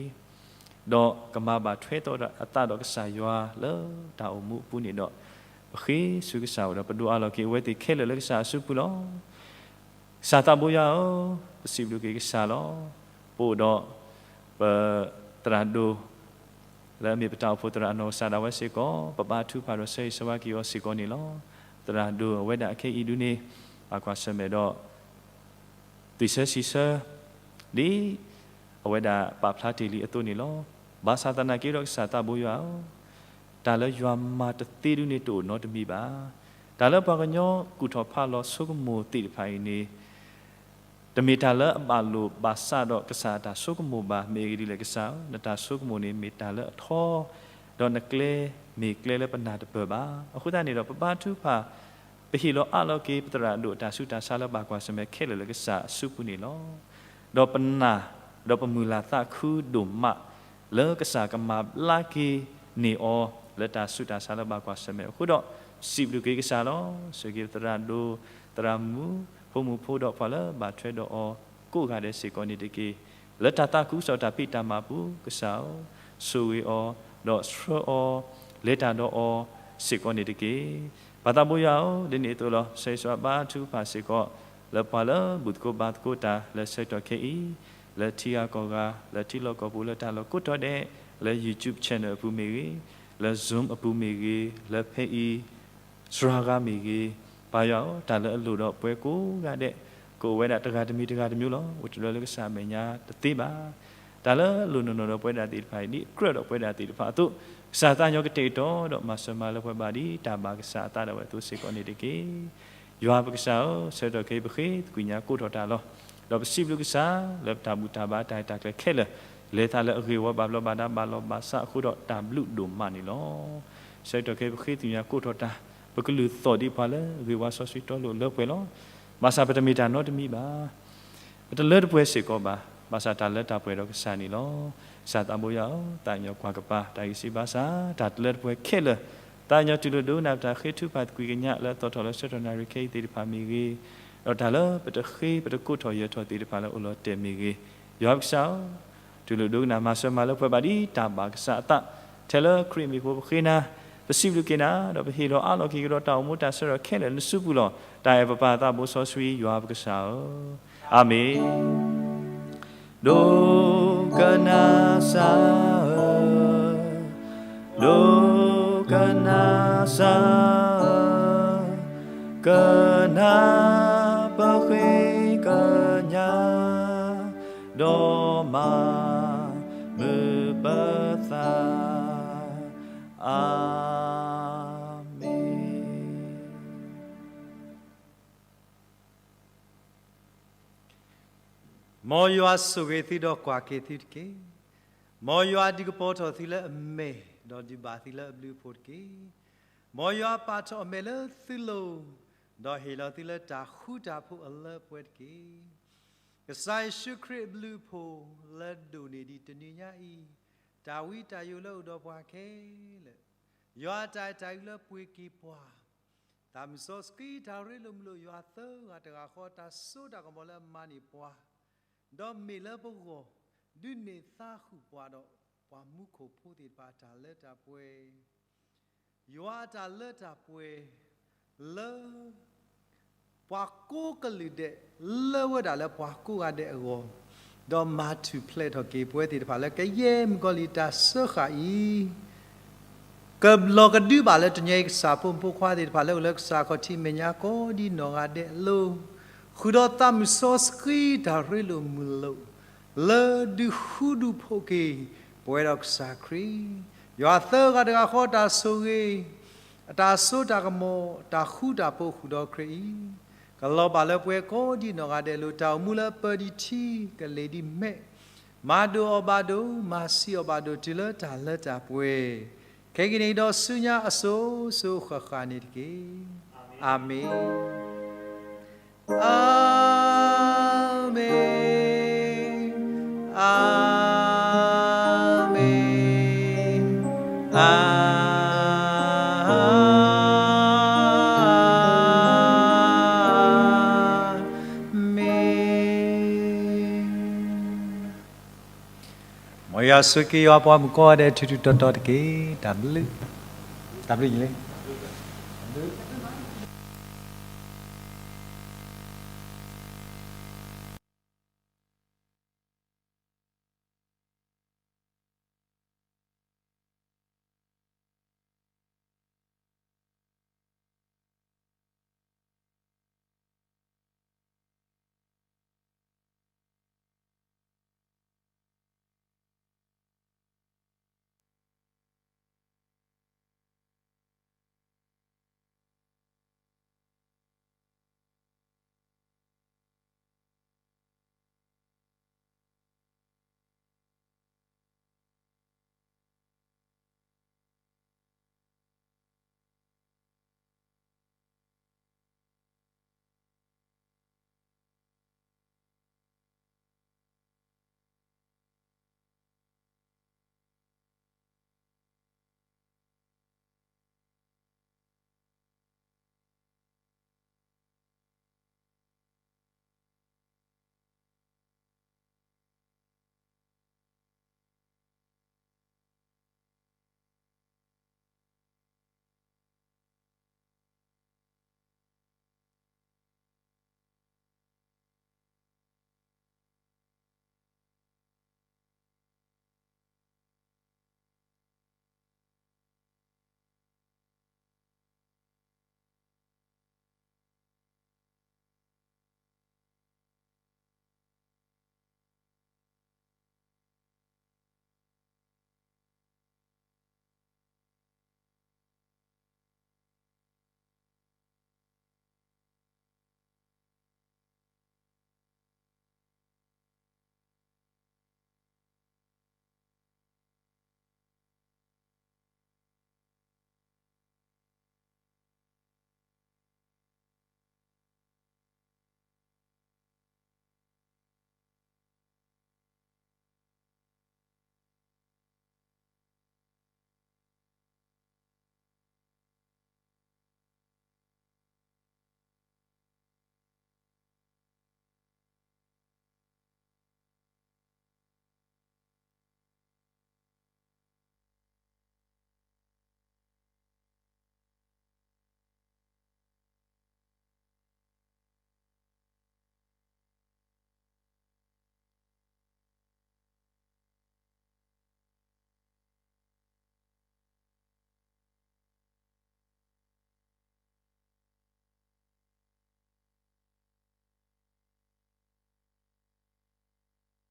ဒီးကမၤဘၣ်ထွဲသီအသးဒီးကစၢ်ယွၤလၢတၢ်အိၣ်မူအပူၤန့ၣ်ဒီး ပဃ့ဆူကစၢ်အိၣ်ဒီးပဒိးအးလီၤက့ၤအဝဲသ့ၣ်ခဲလၢာ်လၢကစၢ်အစုပူၤလီၤ. ကစၢ်သးဘိယွၤဧၢ, ပစံးဘျုးက့ၤကစၢ်လီၤ. ပအိၣ်ဒီး ပသရၣ်ဒိၣ် လၢအမ့ၢ်ပတၢ်အိၣ်ဖှိၣ်သရၣ်အနီၢ်ကစၢ်ဒၣ်ဝဲစ့ၢ်ကီး ပဘါထုကဖၣ်ဒီးဆၢဂ့ၤဆၢဝါက့ၤအီၤစ့ၢ်ကီးန့ၣ်လီၤ. သရၣ်ဒိၣ်အဝဲဒၣ်အခဲအံၤဒုန့ၣ် ဘၣ်ကွၢ်ဆၢၣ်မဲာ်ဒီး သွံၣ်ဆၢဆံးဆၢ ဒ်အဝဲဒၣ်ပာ်ဖျါတ့ၢ်လံအသိးန့ၣ်လီၤ. ဘၣ်ဆၣ်သနာ်က့ဒီးကစၢ်သးဘိယွၤဧၢ, တၢ်လၢယွၤမၤတသ့ဒုန့ၣ်တအိၣ်နီတမံၤဘၣ်. တၢ်လၢပှၤကညီကူၣ်ထီၣ်ဖးလီၤဆိကမိၣ်သ့ၣ်တဖၣ်အံၤန့ၣ် တမ့ၢ်တၢ်လၢအဘၣ်လိာ်ဘၣ်စးဒီးကစၢ်အတၢ်ဆိကမိၣ်ဘၣ်. မ့ၢ်အဂ့ၢ်ဒ်လဲၣ်ကစၢ်ဧၢ, နတၢ်ဆိကမိၣ်န့ၣ်မ့ၢ်တၢ်လၢအထီ, ဒီးနကျဲမ့ၢ်ကျဲလၢပနၢ်တပၢၢ်ဘၣ်. အဃိသတးန့ၣ်ဒီး ပဘါထုကဖၣ် ပဟ့ၣ်လီၤအးလီၤက့ၤပသရၣ်ဒိၣ်အတၢ်ဆူးတၢ်ဆါလၢဘၣ်ကွၢ်ဆၢၣ်မဲာ်ခဲလၢာ်လၢကစၢ်အစုပူၤန့ၣ်လီၤ. ဒီးပနာ် ဒီးပမုၢ်လၢ်သးခုဒိၣ်မး လၢကစၢ်ကမၤဘျါက့ၤန့ၢ်အီၤ လၢတၢ်ဆူးတၢ်ဆါလၢဘၣ်ကွၢ်ဆၢၣ်မဲာ်အဃိဒီး စံးဘျုးက့ၤကစၢ်လီၤ. ဆိၣ်ဂ့ၤသရၣ်ဒိၣ် သရၣ်မုၣ် ဖိမုၣ်ဖိဒီးပှၤလၢဘၣ်ထွဲဒီးအီၤ ကိးဂၤဒဲးစ့ၢ်ကီးန့ၣ်တက့ၢ်. လၢတၢ်သးခုကစီၣ်တၢ်ဖံးတၢ်မၤအပူၤ ကစၢ်ဧၢ, ဆိၣ်ဂ့ၤအီၤ ဒီးဆှၢအီၤ လဲၤတၢ်ဒီးအီၤစ့ၢ်ကီးန့ၣ်တက့ၢ်. ပၢ်သးဘိယွၤဧၢ, ဒ်န့ၣ်အသိးလီၤ. ဆၢဂ့ၤဆၢဝါဘါထုကဖၣ်စ့ၢ်ကီး လၢပှၤလၢဘူၣ်သကိးဘါသကိးတၢ်လၢဆၢကတီၢ်ခဲအံၤ, လၢထံဂၤကီၢ်ဂၤ, လၢထံလီၢ်ကီၢ်ပူၤ, လၢတၢ်လီၢ်ကိးတီၤဒဲး, လၢ YouTube channel အပူၤမ့ၢ်ဂ့ၤ, လၢ Zoom အပူၤမ့ၢ်ဂ့ၤ, လၢဖဲအံၤ စှၤဂၤမ့ၢ်ဂ့ၤ, ပၢ်ယွၤဧၢ, တၢ်လၢအလိၣ်ဒီးပှၤကိးဂၤဒဲး ကအိၣ်ဝဲဒၣ်တဂၤတမံၤတဂၤတမံၤလီၤ. အိၣ်တရၢလၢကစၢ်အမဲာ်ညါတသ့ဘၣ်. တၢ်လၢအလိၣ်နီၢ်နီၢ်ဒီးပဝဲဒၣ်သ့ၣ်တဖၣ်အံၤ ဒ်အကြၢးဒီးပဝဲဒၣ်သ့ၣ်တဖၣ်အသိး, ကစၢ်သးကညီၤကတဲာ်ကတီၤဒီးမၤစၢၤမၤလၢပှဲၤဘၣ်ဒ်တၢ်ဘၣ်ကစၢ်အသးဒၣ်ဝဲအသိးစ့ၢ်ကီးန့ၣ်တက့ၢ်. ယွၤပကစၢ်ဧၢ, ဆၢကတီၢ်ခဲအံၤ ပဃ့သကွံာ်ညါကိးထီၣ်တၢ်လီၤ. ဒီးပစံးဘျုးကစၢ်လၢပတၢ်ဘူၣ်တၢ်ဘါတၢ်ရဲၣ်တၢ်ကျဲၤခဲလၢာ် လဲၤသးလၢအဂ့ၢ်ဝီ ဘၣ်ဘျီးဘၣ်ဒါ ဘၣ်လီၤဘၣ်ဆးအဃိဒီး တၢ်ဘျုးဒိၣ်မးန့ၣ်လီၤ. ဆၢကတီၢ်ခဲအံၤ ပဃ့သကွံာ်ညါကိးထီၣ်တၢ်, ပကလုၢ်သီၣ်ဒံးပှၤလၢအဂ့ၢ်ဝီစီဆှံတီလိၤလၢပှဲၤလီၤ. ဘၣ်ဆၣ်ပတမ့ၢ်တၢ်နီတမံၤဘၣ်. ပတလၢတပှဲၤစ့ၢ်ကီးဘၣ်. ဘၣ်ဆၣ်တၢ်လၢတၢ်ပှဲၤဒီးကစၢ်န့ၣ်လီၤ. ကစၢ်သးဘိယွၤဧၢ, သးကညီၤကွၢ်ကပၤ တၢ်ဂံၢ်စၢ်ဘါစၢ် တၢ်တလၢတပှဲၤခဲလၢာ်, သးကညီၤတူၢ်လိာ်ဒိကနၣ် ပတၢ်ဃ့ထုကဖၣ်သကွံာ်ကညးလၢအသီၣ်ထီၣ်လၢဆၢကတီၢ်နၣ်ရံၣ်ခဲအံၤသ့ၣ်တဖၣ်မ့ၢ်ဂ့ၤ, ဒီးတၢ်လၢပတဃ့ပတကိးထီၣ်ယၢၤထီၣ်သ့ၣ်တဖၣ်လၢအိၣ်လီၤတဲာ်မ့ၢ်ဂ့ၤ, ယွၤပကစၢ်ဧၢ, တူၢ်လိာ်ဒိကနၣ် မၤစၢၤမၤလၢပှဲၤဘၣ်ဒ်တၢ်ဘၣ်ကစၢ်အသး, ထဲလၢခရံာ်အမံၤအဃိပဃ့နၤ, ပစံးဘျုးက့ၤနၤ, ဒီးပဟ့ၣ်လီၤအးလီၤက့ၤကဒီးတၢ်အိၣ်မူတၢ်ဆၢကတီၢ်ခဲလၢာ်လၢနစုပူၤလီၤ. တၢ်အဲၣ်ပပၢ်သးဘိစီဆှံယွၤပကစၢ်ဧၢ, အၤမ့ၣ်. ဒိကနၣ်စၢ်ဧၢ, ဒိကနၣ်စၢ်ဧၢ, ကနၣ်ပဃ့ကညး, ဒီးမၤမုာ်ပသး, အၤမ့ၣ်. မ်ယွၤဆိၣ်ဂ့ၤသုဒီးကွၢ်က့ၤသုတက့ၢ်. မ်ယွၤဒုးကပီၤထီၣ်သုလၢအမဲာ်, ဒီးဒုးဘၣ်သုလၢအဘျုးအဖှိၣ်တက့ၢ်. မ်ယွၤပာ်ထီၣ်အမဲာ်လၢသုလိၤ, ဒီးဟ့ၣ်လီၤသုလၢတၢ်ဃူတၢ်ဖိးအလၢအပှဲၤတက့ၢ်. ကစၢ်ယ့ၣ်ၡူးခရံာ်အဘျုးအဖှိၣ်လၢဒိၣ်န့ၢ်ဒံးတနံၤညါအံၤ, တၢ်ဝံတၢ်ယိးလၢအိၣ်ဒီးပှၤခဲလၢာ်, ယွၤအတၢ်အဲၣ်တၢ်ကွံလၢပှ့ၤက့ၤပှၤ, သးမုၢ်စီဆှံတၢ်ရ့လိာ်မုာ်လိာ်ယွၤသၢဂၤတဂၤဃီ တၢ်စိတၢ်ကမီၤလၢအမၤန့ၢ်ပှၤ, ဒီးမ့ၢ်လၢပဂီၢ်, ဒုးနဲၣ်သါဃုာ်ပှၤဒီးပှၤမူခိၣ်ဖိသ့ၣ်တဖၣ်အတၢ်လၢတၢ်ပှဲၤ, ယွၤအတၢ်လၢတၢ်ပှဲၤလၢ ပှၤကိးကလုာ်ဒဲးလၢဝဲဒၣ်လၢပှၤကိးဂၤဒဲးအဂီၢ်, ဒီးမၤထူၣ်ဖျဲးထီၣ်က့ၤပဝဲသ့ၣ်တဖၣ်လၢကယဲၢ်မုၣ်ကီၤလံၢ်တၢ်စၢဃာ်အံၤ, ကလီၤကဒုဘၣ်လၢတနံၤအံၤ ကစၢ်ဖိမုၣ်ဖိခွါသ့ၣ်တဖၣ်လၢအိၣ်လၢကစၢ်ခီၣ်ထံးမဲာ်ညါကိးဒံနီၢ်ဂၤဒဲးအလိၤ, ဃုာ်ဒီးသးမုၢ်စီဆှံတၢ်ရ့လိာ်မုာ်လိာ် လၢဒုးဃူဒုးဖိးက့ၤ ပဝဲဒီးကစၢ်ခရံာ်, ယွၤသၢဂၤတဂၤဃီတၢ်ဆိၣ်ဂ့ၤ, အတၢ်စိတၢ်ကမီၤ တၢ်ဃူတၢ်ဖိးဃုာ်ဒီးခရံာ်အံၤ, ကလီၤဘၣ်လၢပဝဲကိးဒံနီၢ်ဂၤဒဲးအလိၤ, တၢ်အိၣ်မူလၢပၢဒံးထံ ကလ့ၤဒံးမဲး, မၤဒိၣ်အီၤဘၣ်ဒိၣ်, မၤဆံးအီၤဘၣ်ဒိၣ် တုၤလၢတၢ်လၢတၢ်ပှဲၤ, ခဲကနံၣ်အံၤဒီးဆူညါအစိၤစိၤဃၣ်ဃၣ်န့ၣ်တက့ၢ်. အၤမ့ၣ်. အၤမ့ၣ်, အၤမ့ၣ်, အၤမ့ၣ်. မ်ယွၤဆိၣ်ဂ့ၤယွၤပှၤမုၣ်ကိးဂၤဒဲး ထူးထူးတီၤတီၤတက့ၢ်. တၢ်ဘျုး, တၢ်ဘျုးန့ၣ်လံ.